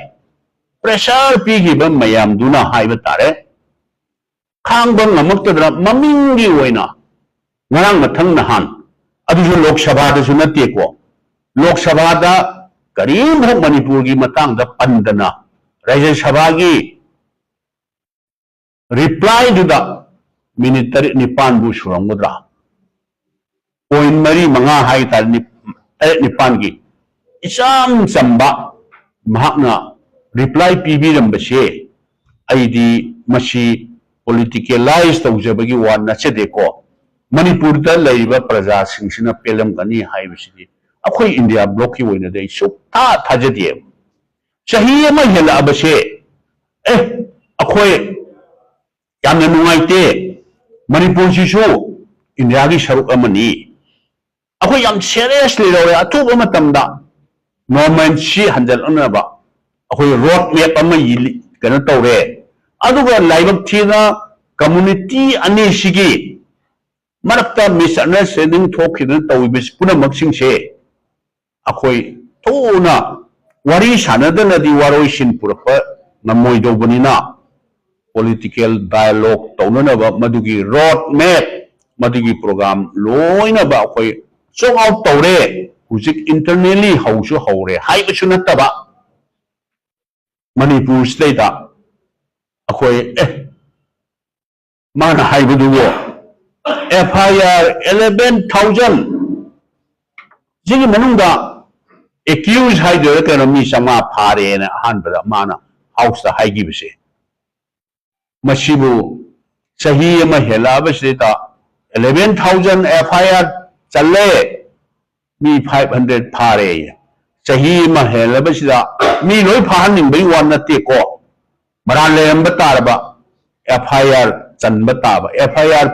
ꯄ꯭ꯔꯦꯁꯔ ꯄꯤꯈꯤꯕ ꯃꯌꯥꯝꯗꯨꯅ ꯍꯥꯏꯕ ꯇꯥꯔꯦ꯫ ꯈꯥꯡꯕ ꯉꯝꯃꯛꯇꯗꯅ ꯃꯃꯤꯡꯒꯤ ꯑꯣꯏꯅ ꯉꯔꯥꯡ ꯃꯊꯪ ꯅꯍꯥꯟ, ꯑꯗꯨꯁꯨ ꯂꯣꯛ ꯁꯚꯥꯗꯁꯨ ꯅꯠꯇꯦꯀꯣ, ꯂꯣꯛ ꯁꯚꯥꯗ ꯀꯔꯤꯝꯐꯥꯎ ꯃꯅꯤꯄꯨꯔꯒꯤ ꯃꯇꯥꯡꯗ ꯄꯟꯗꯅ ꯔꯥꯖ꯭ꯌ ꯁꯚꯥꯒꯤ ꯔꯤꯄ꯭ꯂꯥꯏꯗꯨꯗ ꯃꯤꯅꯤꯠ ꯇꯔꯦꯠ ꯅꯤꯄꯥꯟꯕꯨ ꯁꯨꯔꯝꯒꯗ꯭ꯔꯥ, ꯄꯣꯏꯟ ꯃꯔꯤ ꯃꯉꯥ ꯍꯥꯏꯇꯥꯔꯦ, ꯇꯔꯦꯠ ꯅꯤꯄꯥꯟꯒꯤ ꯏꯆꯝ ꯆꯝꯕ ꯃꯍꯥꯛꯅ ꯔꯤꯄ꯭ꯂꯥꯏ ꯄꯤꯕꯤꯔꯝꯕꯁꯦ ꯑꯩꯗꯤ ꯃꯁꯤ ꯄꯣꯂꯤꯇꯤꯀꯦꯂꯥꯏꯁ ꯇꯧꯖꯕꯒꯤ ꯋꯥ ꯅꯠꯆꯗꯦꯀꯣ꯫ ꯃꯅꯤꯄꯨꯔꯗ ꯂꯩꯔꯤꯕ ꯄ꯭ꯔꯖꯥꯁꯤꯡꯁꯤꯅ ꯄꯦꯜꯂꯝꯒꯅꯤ ꯍꯥꯏꯕꯁꯤꯗꯤ ꯑꯩꯈꯣꯏ ꯏꯟꯗꯤꯌꯥ ꯕ꯭ꯂꯣꯛꯀꯤ ꯑꯣꯏꯅꯗꯤ ꯑꯩ ꯁꯨꯛꯊꯥ ꯊꯥꯖꯗꯦꯕ꯫ ꯆꯍꯤ ꯑꯃ ꯍꯦꯜꯂꯛꯑꯕꯁꯦ, ꯑꯦ, ꯑꯩꯈꯣꯏ ꯌꯥꯝꯅ ꯅꯨꯡꯉꯥꯏꯇꯦ, ꯃꯅꯤꯄꯨꯔꯁꯤꯁꯨ ꯏꯟꯗꯤꯌꯥꯒꯤ ꯁꯔꯨꯛ ꯑꯃꯅꯤ, ꯑꯩꯈꯣꯏ ꯌꯥꯝ ꯁꯦꯔꯤꯌꯁꯂꯤ ꯂꯧꯔꯦ, ꯑꯊꯨꯕ ꯃꯇꯝꯗ ꯅꯣꯔꯃꯦꯟꯁꯤ ꯍꯟꯖꯜꯂꯛꯅꯕ ꯑꯩꯈꯣꯏ ꯔꯣꯗ ꯃꯦꯞ ꯑꯃ ꯀꯩꯅꯣ ꯇꯧꯔꯦ꯫ ꯑꯗꯨꯒ ꯂꯥꯏꯕꯛ ꯊꯤꯅ ꯀꯝꯃꯨꯅꯤꯇꯤ ꯑꯅꯤꯁꯤꯒꯤ ꯃꯔꯛꯇ ꯃꯤꯁꯑꯟꯗꯔꯁꯇꯦꯟꯗꯤꯡ ꯊꯣꯛꯈꯤꯗꯅ ꯇꯧꯔꯤꯕꯁꯤ ꯄꯨꯝꯅꯃꯛꯁꯤꯡꯁꯦ ꯑꯩꯈꯣꯏ ꯊꯨꯅ ꯋꯥꯔꯤ ꯁꯥꯟꯅꯗꯅꯗꯤ ꯋꯥꯔꯣꯏꯁꯤꯟ ꯄꯨꯔꯛꯄ ꯉꯝꯃꯣꯏꯗꯧꯕꯅꯤꯅ, ꯄꯣꯂꯤꯇꯤꯀꯦꯜ ꯗꯥꯏꯂꯣꯒ ꯇꯧꯅꯅꯕ ꯃꯗꯨꯒꯤ ꯔꯣꯗ ꯃꯦꯞ, ꯃꯗꯨꯒꯤ ꯄ꯭ꯔꯣꯒ꯭ꯔꯥꯝ ꯂꯣꯏꯅꯕ ꯑꯩꯈꯣꯏ ꯆꯣꯛ ꯑꯥꯎꯠ ꯇꯧꯔꯦ꯫ ꯍꯧꯖꯤꯛ ꯏꯟꯇꯔꯅꯦꯜꯂꯤ ꯍꯧꯁꯨ ꯍꯧꯔꯦ ꯍꯥꯏꯕꯁꯨ ꯅꯠꯇꯕ, ꯃꯅꯤꯄꯨꯔꯁꯤꯗꯩꯗ ꯑꯩꯈꯣꯏ ꯑꯦ ꯃꯥꯅ ꯍꯥꯏꯕꯗꯨꯕꯨ ꯑꯦꯐ ꯑꯥꯏ ꯑꯥꯔ eleven thousand ꯁꯤꯒꯤ ꯃꯅꯨꯡꯗ ꯑꯦꯀ꯭ꯌꯨꯁ ꯍꯥꯏꯗꯣꯏꯔꯥ ꯀꯩꯅꯣ ꯃꯤ ꯆꯥꯝꯃꯉꯥ ꯐꯥꯔꯦꯅ ꯑꯍꯥꯟꯕꯗ ꯃꯥꯅ ꯍꯥꯎꯁꯇ ꯍꯥꯏꯈꯤꯕꯁꯦ, ꯃꯁꯤꯕꯨ ꯆꯍꯤ ꯑꯃ ꯍꯦꯜꯂꯛꯑꯕꯁꯤꯗ eleven thousand F I R ꯆꯜꯂꯦ, ꯃꯤ five hundred ꯐꯥꯔꯦ꯫ ꯆꯍꯤ ꯑꯃ ꯍꯦꯜꯂꯕꯁꯤꯗ ꯃꯤ ꯂꯣꯏ ꯐꯥꯍꯟꯅꯤꯡꯕꯒꯤ ꯋꯥ ꯅꯠꯇꯦꯀꯣ꯫ ꯃꯔꯥꯜ ꯂꯩꯔꯝꯕ ꯇꯥꯔꯕ, F I R ꯆꯟꯕ ꯇꯥꯕ꯫ F I R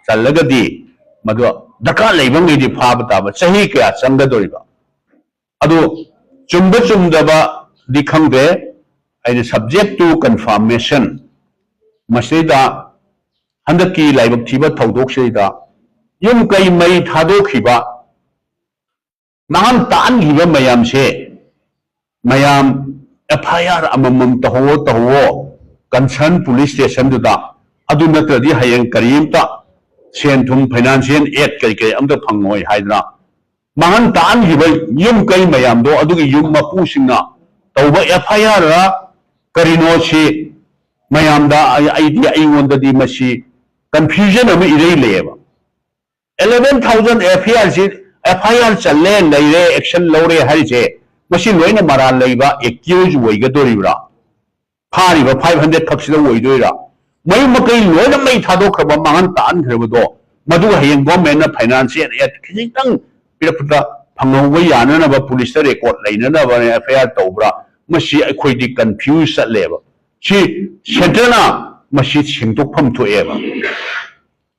ꯆꯜꯂꯒꯗꯤ ꯃꯗꯨ ꯗꯔꯀꯥꯔ ꯂꯩꯕ ꯉꯩꯗꯤ ꯐꯥꯕ ꯇꯥꯕ꯫ ꯆꯍꯤ ꯀꯌꯥ ꯆꯪꯒꯗꯧꯔꯤꯕ? ꯑꯗꯨ ꯆꯨꯝꯕ ꯆꯨꯝꯗꯕꯗꯤ ꯈꯪꯗꯦ꯫ ꯑꯩꯅ subject to confirmation, ꯃꯁꯤꯗ ꯍꯟꯗꯛꯀꯤ ꯂꯥꯏꯕꯛ ꯊꯤꯕ ꯊꯧꯗꯣꯛꯁꯤꯗ ꯌꯨꯝ ꯀꯩ ꯃꯩ ꯊꯥꯗꯣꯛꯈꯤꯕ, ꯃꯥꯡꯍꯟ ꯇꯥꯛꯍꯟꯈꯤꯕ ꯃꯌꯥꯝꯁꯦ, ꯃꯌꯥꯝ F I R ꯑꯃꯃꯝ ꯇꯧꯍꯧꯋꯣ, ꯇꯧꯍꯧꯋꯣ concern police stationꯗꯨꯗ꯫ ꯑꯗꯨ ꯅꯠꯇ꯭ꯔꯗꯤ ꯍꯌꯦꯡ ꯀꯔꯤꯝꯇ ꯁꯦꯟ ꯊꯨꯝ, financial aid ꯀꯔꯤ ꯀꯔꯤ ꯑꯝꯇ ꯐꯪꯉꯣꯏ ꯍꯥꯏꯗꯅ ꯃꯥꯡꯍꯟ ꯇꯥꯛꯍꯟꯈꯤꯕ ꯌꯨꯝ ꯀꯩ ꯃꯌꯥꯝꯗꯣ, ꯑꯗꯨꯒꯤ ꯌꯨꯝ ꯃꯄꯨꯁꯤꯡꯅ ꯇꯧꯕ F I R ꯔ ꯀꯔꯤꯅꯣ ꯁꯤ ꯃꯌꯥꯝꯗ ꯑꯩ-, ꯑꯩꯗꯤ, ꯑꯩꯉꯣꯟꯗꯗꯤ ꯃꯁꯤ confusion ꯑꯃ ꯏꯔꯩ ꯂꯩꯌꯦꯕ꯫ Eleven thousand F I R ꯁꯤ, F I R ꯆꯜꯂꯦ, ꯂꯩꯔꯦ, action ꯂꯧꯔꯦ ꯍꯥꯏꯔꯤꯁꯦ, ꯃꯁꯤ ꯂꯣꯏꯅ ꯃꯔꯥꯜ ꯂꯩꯕ accused ꯑꯣꯏꯒꯗꯧꯔꯤꯕ꯭ꯔꯥ? ꯐꯥꯔꯤꯕ five hundred ꯈꯛꯁꯤꯗ ꯑꯣꯏꯗꯣꯏꯔꯥ? ꯃꯌꯨꯝ ꯃꯀꯩ ꯂꯣꯏꯅ ꯃꯩ ꯊꯥꯗꯣꯛꯈ꯭ꯔꯕ, ꯃꯥꯡꯍꯟ ꯇꯥꯛꯍꯟꯈ꯭ꯔꯕꯗꯣ, ꯃꯗꯨꯒ ꯍꯌꯦꯡ government ꯅ financial aid ꯈꯤꯖꯤꯛꯇꯪ ꯄꯤꯔꯛꯄꯗ ꯐꯪꯍꯧꯕ ꯌꯥꯅꯅꯕ police ꯇ record ꯂꯩꯅꯅꯕ F I R ꯇꯧꯕ꯭ꯔꯥ? ꯃꯁꯤ ꯑꯩꯈꯣꯏꯗꯤ confuse ꯆꯠꯂꯦꯕ꯫ ꯁꯤ centre ꯅ ꯃꯁꯤ ꯁꯦꯡꯗꯣꯛꯐꯝ ꯊꯣꯛꯑꯦꯕ꯫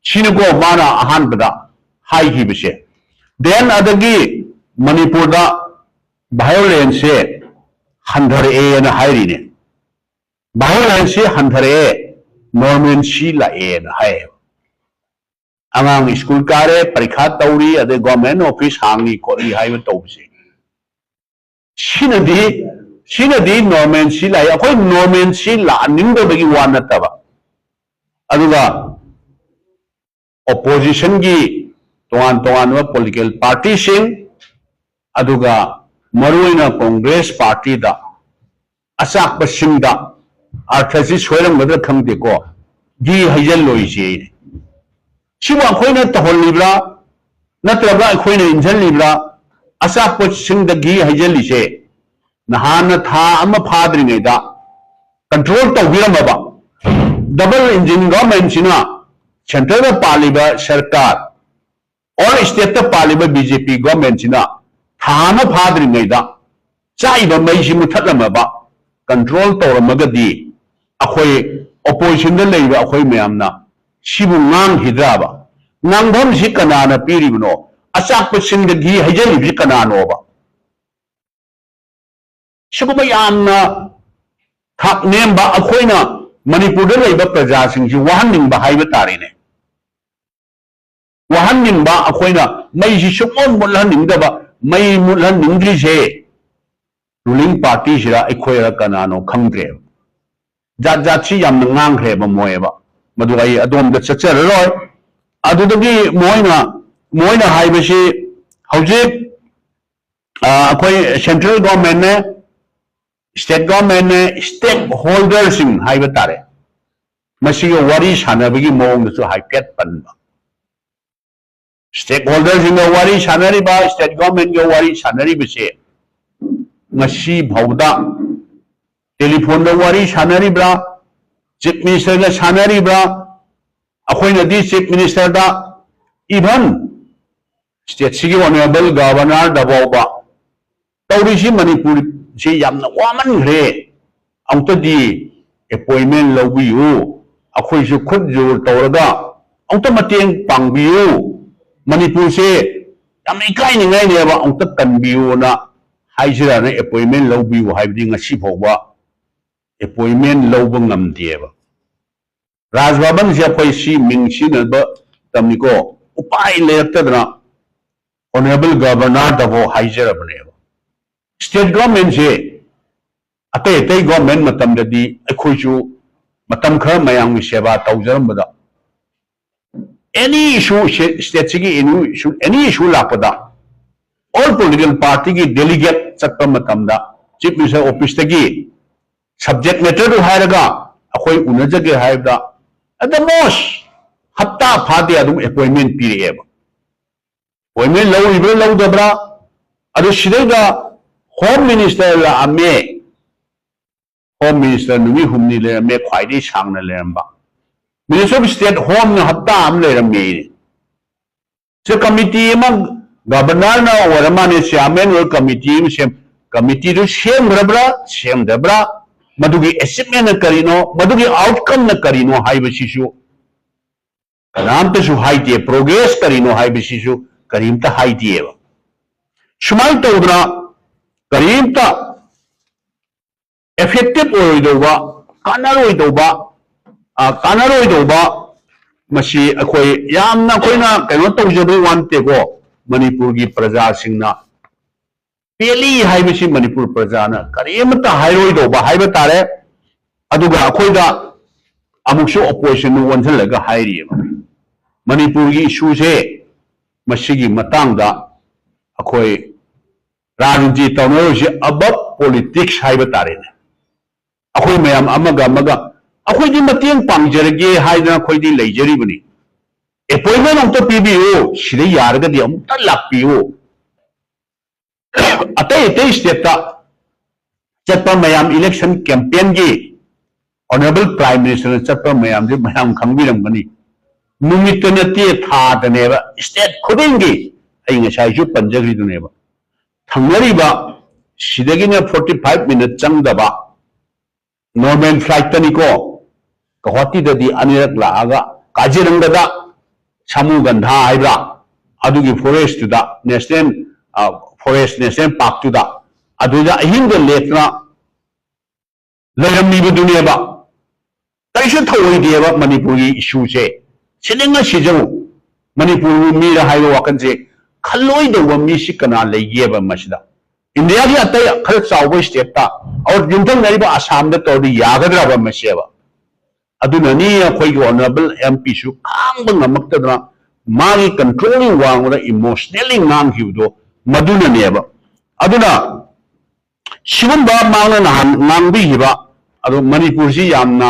ꯁꯤꯅꯀꯣ ꯃꯥꯅ ꯑꯍꯥꯟꯕꯗ ꯍꯥꯏꯈꯤꯕꯁꯦ꯫ Then ꯑꯗꯒꯤ ꯃꯅꯤꯄꯨꯔꯗ violence ꯁꯦ ꯍꯟꯊꯔꯛꯑꯦꯅ ꯍꯥꯏꯔꯤꯅꯦ꯫ Violence ꯁꯤ ꯍꯟꯊꯔꯛꯑꯦ, normalcy ꯂꯥꯛꯑꯦꯅ ꯍꯥꯏꯌꯦꯕ꯫ ꯑꯉꯥꯡ ꯁ꯭ꯀꯨꯜ ꯀꯥꯔꯦ, ꯄꯔꯤꯈꯥ ꯇꯧꯔꯤ, ꯑꯗꯩ government office ꯍꯥꯡꯉꯤ ꯈꯣꯠꯂꯤ ꯍꯥꯏꯕ ꯇꯧꯕꯁꯦ꯫ ꯁꯤꯅꯗꯤ, ꯁꯤꯅꯗꯤ normalcy ꯂꯥꯛꯏ꯫ ꯑꯩꯈꯣꯏ normalcy ꯂꯥꯛꯍꯟꯅꯤꯡꯗꯕꯒꯤ ꯋꯥ ꯅꯠꯇꯕ, ꯑꯗꯨꯒ opposition ꯒꯤ ꯇꯣꯉꯥꯟ ꯇꯣꯉꯥꯟꯕ political party ꯁꯤꯡ, ꯑꯗꯨꯒ ꯃꯔꯨꯑꯣꯏꯅ Congress party ꯗ ꯑꯆꯥꯛꯄꯁꯤꯡꯗ, ꯑꯔꯊꯁꯤ ꯁꯣꯏꯔꯝꯒꯗ꯭ꯔꯥ ꯈꯪꯗꯦꯀꯣ, ꯘꯤ ꯍꯩꯖꯜꯂꯣꯏꯁꯦ꯫ ꯁꯤꯕꯨ ꯑꯩꯈꯣꯏꯅ ꯇꯧꯍꯜꯂꯤꯕ꯭ꯔꯥ, ꯅꯠꯇ꯭ꯔꯒ ꯑꯩꯈꯣꯏꯅ ꯏꯟꯁꯤꯜꯂꯤꯕ꯭ꯔꯥ? ꯑꯆꯥꯛꯄꯁꯤꯡꯗ ꯘꯤ ꯍꯩꯖꯜꯂꯤꯁꯦ ꯅꯍꯥꯟꯅ ꯊꯥ ꯑꯃ ꯐꯥꯗ꯭ꯔꯤꯉꯩꯗ ꯀꯟꯇ꯭ꯔꯣꯜ ꯇꯧꯕꯤꯔꯝꯃꯕ, ꯗꯕꯜ ꯏꯟꯖꯤꯟ ꯒꯣꯔꯃꯦꯟꯁꯤꯅ, ꯁꯦꯟꯇ꯭ꯔꯦꯜꯗ ꯄꯥꯜꯂꯤꯕ ꯁꯔꯀꯥꯔ ꯑꯣꯔ ꯁ꯭ꯇꯦꯠꯇ ꯄꯥꯜꯂꯤꯕ ꯕꯤ ꯖꯦ ꯄꯤ ꯒꯣꯔꯃꯦꯟꯁꯤꯅ ꯊꯥ ꯑꯃ ꯐꯥꯗ꯭ꯔꯤꯉꯩꯗ ꯆꯥꯛꯏꯕ ꯃꯩꯁꯤ ꯃꯨꯊꯠꯂꯝꯃꯕ, ꯀꯟꯇ꯭ꯔꯣꯜ ꯇꯧꯔꯝꯃꯒꯗꯤ ꯑꯩꯈꯣꯏ ꯑꯣꯄꯣꯖꯤꯁꯟꯗ ꯂꯩꯔꯤꯕ ꯑꯩꯈꯣꯏ ꯃꯌꯥꯝꯅ ꯁꯤꯕꯨ ꯉꯥꯡꯈꯤꯗ꯭ꯔꯕ? ꯉꯥꯡꯐꯝꯁꯤ ꯀꯅꯥꯅ ꯄꯤꯔꯤꯕꯅꯣ? ꯑꯆꯥꯛꯄꯁꯤꯡꯗ ꯘꯤ ꯍꯩꯖꯜꯂꯤꯕꯁꯤ ꯀꯅꯥꯅꯣꯕ? ꯁꯤꯒꯨꯝꯕ ꯌꯥꯝꯅ ꯊꯥꯛ ꯅꯦꯝꯕ, ꯑꯩꯈꯣꯏꯅ ꯃꯅꯤꯄꯨꯔꯗ ꯂꯩꯕ ꯄ꯭ꯔꯖꯥꯁꯤꯡꯁꯤ ꯋꯥꯍꯟꯅꯤꯡꯕ ꯍꯥꯏꯕ ꯇꯥꯔꯦꯅꯦ꯫ ꯋꯥꯍꯟꯅꯤꯡꯕ, ꯑꯩꯈꯣꯏꯅ ꯃꯩꯁꯤ ꯁꯨꯡꯃꯨꯠ ꯃꯨꯠꯍꯟꯅꯤꯡꯗꯕ, ꯃꯩ ꯃꯨꯠꯍꯟꯅꯤꯡꯗ꯭ꯔꯤꯁꯦ ꯔꯨꯂꯤꯡ ꯄꯥꯔꯇꯤꯁꯤꯔ ꯑꯩꯈꯣꯏꯔ ꯀꯅꯥꯅꯣ ꯈꯪꯗ꯭ꯔꯦꯕ꯫ ꯖꯥꯠ ꯖꯥꯠꯁꯤ ꯌꯥꯝꯅ ꯉꯥꯡꯈ꯭ꯔꯦꯕ ꯃꯣꯏꯕ꯫ ꯃꯗꯨ ꯑꯩ ꯑꯗꯣꯝꯗ ꯆꯠꯆꯔꯔꯣꯏ꯫ ꯑꯗꯨꯗꯒꯤ ꯃꯣꯏꯅ, ꯃꯣꯏꯅ ꯍꯥꯏꯕꯁꯤ ꯍꯧꯖꯤꯛ, ꯑ, ꯑꯩꯈꯣꯏ ꯁꯦꯟꯇ꯭ꯔꯦꯜ ꯒꯣꯔꯃꯦꯟꯅꯦ, ꯁ꯭ꯇꯦꯠ ꯒꯣꯔꯃꯦꯟꯅꯦ, ꯁ꯭ꯇꯦꯛ ꯍꯣꯜꯗꯔꯁꯤꯡ ꯍꯥꯏꯕ ꯇꯥꯔꯦ, ꯃꯁꯤꯒ ꯋꯥꯔꯤ ꯁꯥꯟꯅꯕꯒꯤ ꯃꯑꯣꯡꯗꯁꯨ ꯍꯥꯏꯐꯦꯠ ꯄꯟꯕ꯫ ꯁ꯭ꯇꯦꯛ ꯍꯣꯜꯗꯔꯁꯤꯡꯒ ꯋꯥꯔꯤ ꯁꯥꯟꯅꯔꯤꯕ, ꯁ꯭ꯇꯦꯠ ꯒꯣꯔꯃꯦꯟꯒ ꯋꯥꯔꯤ ꯁꯥꯟꯅꯔꯤꯕꯁꯦ ꯉꯁꯤ ꯐꯥꯎꯕꯗ ꯇꯦꯂꯤꯐꯣꯟꯗ ꯋꯥꯔꯤ ꯁꯥꯟꯅꯔꯤꯕ꯭ꯔꯥ, ꯆꯤꯐ ꯃꯤꯅꯤꯁꯇꯔꯒ ꯁꯥꯟꯅꯔꯤꯕ꯭ꯔꯥ? ꯑꯩꯈꯣꯏꯅꯗꯤ ꯆꯤꯐ ꯃꯤꯅꯤꯁꯇꯔꯗ, ꯏꯚꯟ ꯁ꯭ꯇꯦꯠꯁꯤꯒꯤ ꯑꯣꯅꯔꯦꯕꯜ ꯒꯚꯔꯅꯔꯗ ꯐꯥꯎꯕ ꯇꯧꯔꯤꯁꯤ ꯃꯅꯤꯄꯨꯔꯁꯤ ꯌꯥꯝꯅ ꯋꯥꯃꯟꯈ꯭ꯔꯦ, ꯑꯃꯨꯛꯇꯗꯤ ꯑꯦꯄꯣꯏꯟꯃꯦꯟ ꯂꯧꯕꯤꯌꯨ, ꯑꯩꯈꯣꯏꯁꯨ ꯈꯨꯠ ꯖꯣꯔ ꯇꯧꯔꯒ ꯑꯃꯨꯛꯇ ꯃꯇꯦꯡ ꯄꯥꯡꯕꯤꯌꯨ, ꯃꯅꯤꯄꯨꯔꯁꯦ ꯌꯥꯝꯅ ꯏꯀꯥꯏꯅꯤꯡꯉꯥꯏꯅꯦꯕ, ꯑꯃꯨꯛꯇ ꯀꯟꯕꯤꯌꯨꯅ ꯍꯥꯏꯁꯤꯔꯥꯅ ꯑꯦꯄꯣꯏꯟꯃꯦꯟ ꯂꯧꯕꯤꯌꯨ ꯍꯥꯏꯕꯗꯤ ꯉꯁꯤ ꯐꯥꯎꯕ ꯑꯦꯄꯣꯏꯟꯃꯦꯟ ꯂꯧꯕ ꯉꯝꯗꯦꯕ꯫ ꯔꯥꯖ ꯚꯕꯟꯁꯦ ꯑꯩꯈꯣꯏ ꯁꯤ ꯃꯤꯡ ꯁꯤꯖꯤꯟꯅꯕ ꯇꯝꯃꯤꯀꯣ, ꯎꯄꯥꯏ ꯂꯩꯔꯛꯇꯗꯅ ꯑꯣꯅꯔꯦꯕꯜ ꯒꯚꯔꯅꯔꯗꯐꯥꯎ ꯍꯥꯏꯖꯔꯕꯅꯦꯕ꯫ ꯁ꯭ꯇꯦꯠ ꯒꯣꯔꯃꯦꯟꯁꯦ ꯑꯇꯩ ꯑꯇꯩ ꯒꯣꯔꯃꯦꯟ ꯃꯇꯝꯗꯗꯤ ꯑꯩꯈꯣꯏꯁꯨ ꯃꯇꯝ ꯈꯔ ꯃꯌꯥꯝꯒꯤ ꯁꯦꯕꯥ ꯇꯧꯖꯔꯝꯕꯗ, ꯑꯦꯅꯤ ꯏꯁꯨ, ꯁ꯭ꯇꯦꯠꯁꯤꯒꯤ ꯑꯦꯅꯤ ꯏꯁꯨ, ꯑꯦꯅꯤ ꯏꯁꯨ ꯂꯥꯛꯄꯗ ꯑꯣꯜ ꯄꯣꯂꯤꯇꯤꯀꯦꯜ ꯄꯥꯔꯇꯤꯒꯤ ꯗꯦꯂꯤꯒꯦꯠ ꯆꯠꯄ ꯃꯇꯝꯗ ꯆꯤꯐ ꯃꯤꯅꯤꯁꯇꯔ ꯑꯣꯐꯤꯁꯇꯒꯤ subject matterꯗꯨ ꯍꯥꯏꯔꯒ ꯑꯩꯈꯣꯏ ꯎꯅꯖꯒꯦ ꯍꯥꯏꯕꯗ, at the most ꯍꯞꯇꯥ ꯐꯥꯗꯦ ꯑꯗꯨꯝ appointment ꯄꯤꯔꯛꯑꯦꯕ꯫ Appointment ꯂꯧꯔꯤꯕ꯭ꯔꯥ ꯂꯧꯗꯕ꯭ꯔꯥ? ꯑꯗꯨ ꯁꯤꯗꯩꯗ Home Minister ꯂꯥꯛꯑꯝꯃꯦ꯫ Home Minister ꯅꯨꯃꯤꯠ ꯍꯨꯝꯅꯤ ꯂꯩꯔꯝꯃꯦ, ꯈ꯭ꯋꯥꯏꯗꯒꯤ ꯁꯥꯡꯅ ꯂꯩꯔꯝꯕ꯫ Minister of State, Homeꯅ ꯍꯞꯇꯥ ꯑꯃ ꯂꯩꯔꯝꯃꯦ꯫ ꯁꯤ committee ꯑꯃ, Governorꯅ ꯑꯣꯏꯔ ꯃꯥꯜꯂꯦ, chairman ꯑꯣꯏꯔ committee ꯑꯃ ꯁꯦꯝ꯫ Committeeꯗꯨ ꯁꯦꯝꯈ꯭ꯔꯕ꯭ꯔꯥ ꯁꯦꯝꯗꯕ꯭ꯔꯥ, ꯃꯗꯨꯒꯤ achievementꯅ ꯀꯔꯤꯅꯣ, ꯃꯗꯨꯒꯤ outcomeꯅ ꯀꯔꯤꯅꯣ ꯍꯥꯏꯕꯁꯤꯁꯨ ꯀꯅꯥꯝꯇꯁꯨ ꯍꯥꯏꯗꯦ꯫ Progress ꯀꯔꯤꯅꯣ ꯍꯥꯏꯕꯁꯤꯁꯨ ꯀꯔꯤꯝꯇ ꯍꯥꯏꯗꯦꯕ꯫ ꯁꯨꯃꯥꯏꯅ ꯇꯧꯗꯅ ꯀꯔꯤꯝꯇ effective ꯑꯣꯏꯔꯣꯏꯗꯧꯕ, ꯀꯥꯟꯅꯔꯣꯏꯗꯧꯕ, ꯑ, ꯀꯥꯟꯅꯔꯣꯏꯗꯧꯕ, ꯃꯁꯤ ꯑꯩꯈꯣꯏ ꯌꯥꯝꯅ ꯑꯩꯈꯣꯏꯅ ꯀꯩꯅꯣ ꯇꯧꯖꯕꯩ ꯋꯥ ꯅꯠꯇꯦꯀꯣ꯫ ꯃꯅꯤꯄꯨꯔꯒꯤ ꯄ꯭ꯔꯖꯥꯁꯤꯡꯅ ꯄꯦꯜꯂꯤ ꯍꯥꯏꯕꯁꯤ ꯃꯅꯤꯄꯨꯔ ꯄ꯭ꯔꯖꯥꯅ ꯀꯔꯤꯃꯠꯇ ꯍꯥꯏꯔꯣꯏꯗꯧꯕ ꯍꯥꯏꯕ ꯇꯥꯔꯦ꯫ ꯑꯗꯨꯒ ꯑꯩꯈꯣꯏꯗ ꯑꯃꯨꯛꯁꯨ oppositionꯅ ꯑꯣꯟꯁꯤꯜꯂꯒ ꯍꯥꯏꯔꯤꯑꯕ꯫ ꯃꯅꯤꯄꯨꯔꯒꯤ issueꯁꯦ, ꯃꯁꯤꯒꯤ ꯃꯇꯥꯡꯗ ꯑꯩꯈꯣꯏ ꯔꯥꯖꯅꯤꯇꯤ ꯇꯧꯅꯔꯣꯏꯁꯦ, above politics ꯍꯥꯏꯕ ꯇꯥꯔꯦꯅꯦ꯫ ꯑꯩꯈꯣꯏ ꯃꯌꯥꯝ ꯑꯃꯒ ꯑꯃꯒ ꯑꯩꯈꯣꯏꯗꯤ ꯃꯇꯦꯡ ꯄꯥꯡꯖꯔꯒꯦ ꯍꯥꯏꯗꯅ ꯑꯩꯈꯣꯏꯗꯤ ꯂꯩꯖꯔꯤꯕꯅꯤ꯫ Appointment ꯑꯃꯨꯛꯇ ꯄꯤꯕꯤꯌꯨ, ꯁꯤꯗ ꯌꯥꯔꯒꯗꯤ ꯑꯃꯨꯛꯇ ꯂꯥꯛꯄꯤꯌꯨ꯫ ꯑꯇꯩ ꯑꯇꯩ stateꯇ ꯆꯠꯄ ꯃꯌꯥꯝ, election campaignꯒꯤ Honourable Prime Ministerꯅ ꯆꯠꯄ ꯃꯌꯥꯝꯁꯦ ꯃꯌꯥꯝ ꯈꯪꯕꯤꯔꯝꯒꯅꯤ꯫ ꯅꯨꯃꯤꯠꯇ ꯅꯠꯇꯦ, ꯊꯥꯗꯅꯦꯕ꯫ State ꯈꯨꯗꯤꯡꯒꯤ, ꯑꯩ ꯉꯁꯥꯏꯁꯨ ꯄꯟꯖꯈ꯭ꯔꯤꯗꯨꯅꯦꯕ, ꯊꯪꯅꯔꯤꯕ ꯁꯤꯗꯒꯤꯅ forty five minute ꯆꯪꯗꯕ normal flightꯇꯅꯤꯀꯣ꯫ ꯒꯧꯍꯥꯇꯤꯗꯗꯤ ꯑꯅꯤꯔꯛ ꯂꯥꯛꯑꯒ ꯀꯥꯖꯤꯔꯪꯒꯗ ꯁꯥꯃꯨꯒꯟꯙꯥ ꯍꯥꯏꯕ꯭ꯔꯥ, ꯑꯗꯨꯒꯤ forestꯇꯨꯗ, national, ꯑ, forest, national parkꯇꯨꯗ, ꯑꯗꯨꯗ ꯑꯍꯤꯡꯗ ꯂꯦꯛꯇꯅ ꯂꯩꯔꯝꯃꯤꯕꯗꯨꯅꯦꯕ꯫ ꯀꯔꯤꯁꯨ ꯊꯧꯑꯣꯏꯗꯦꯕ ꯃꯅꯤꯄꯨꯔꯒꯤ issueꯁꯦ꯫ ꯁꯤꯅꯤꯡꯉ ꯁꯤꯖꯧ, ꯃꯅꯤꯄꯨꯔꯕꯨ ꯃꯤꯔ ꯍꯥꯏꯕ ꯋꯥꯈꯜꯁꯦ ꯈꯜꯂꯣꯏꯗꯧꯕ ꯃꯤꯁꯤ ꯀꯅꯥ ꯂꯩꯒꯦꯕ ꯃꯁꯤꯗ? ꯏꯟꯗꯤꯌꯥꯒꯤ ꯑꯇꯩ ꯈꯔ ꯆꯥꯎꯕ stateꯇ, ꯑꯣꯔ ꯌꯨꯝꯊꯪꯅꯔꯤꯕ ꯑꯁꯥꯝꯗ ꯇꯧꯔꯗꯤ ꯌꯥꯒꯗ꯭ꯔꯕ ꯃꯁꯦꯕ? ꯑꯗꯨꯅꯅꯤ ꯑꯩꯈꯣꯏꯒꯤ Honourable MPꯁꯨ ꯈꯥꯡꯕ ꯉꯝꯃꯛꯇꯗꯅ ꯃꯥꯒꯤ controlꯒꯤ ꯋꯥꯡꯃꯗ emotionally ꯉꯥꯡꯈꯤꯕꯗꯣ, ꯃꯗꯨꯅꯅꯦꯕ꯫ ꯑꯗꯨꯅ ꯁꯤꯒꯨꯝꯕ ꯃꯥꯅ ꯅꯍꯥꯟ ꯉꯥꯡꯕꯤꯈꯤꯕ ꯑꯗꯣ ꯃꯅꯤꯄꯨꯔꯁꯤ ꯌꯥꯝꯅ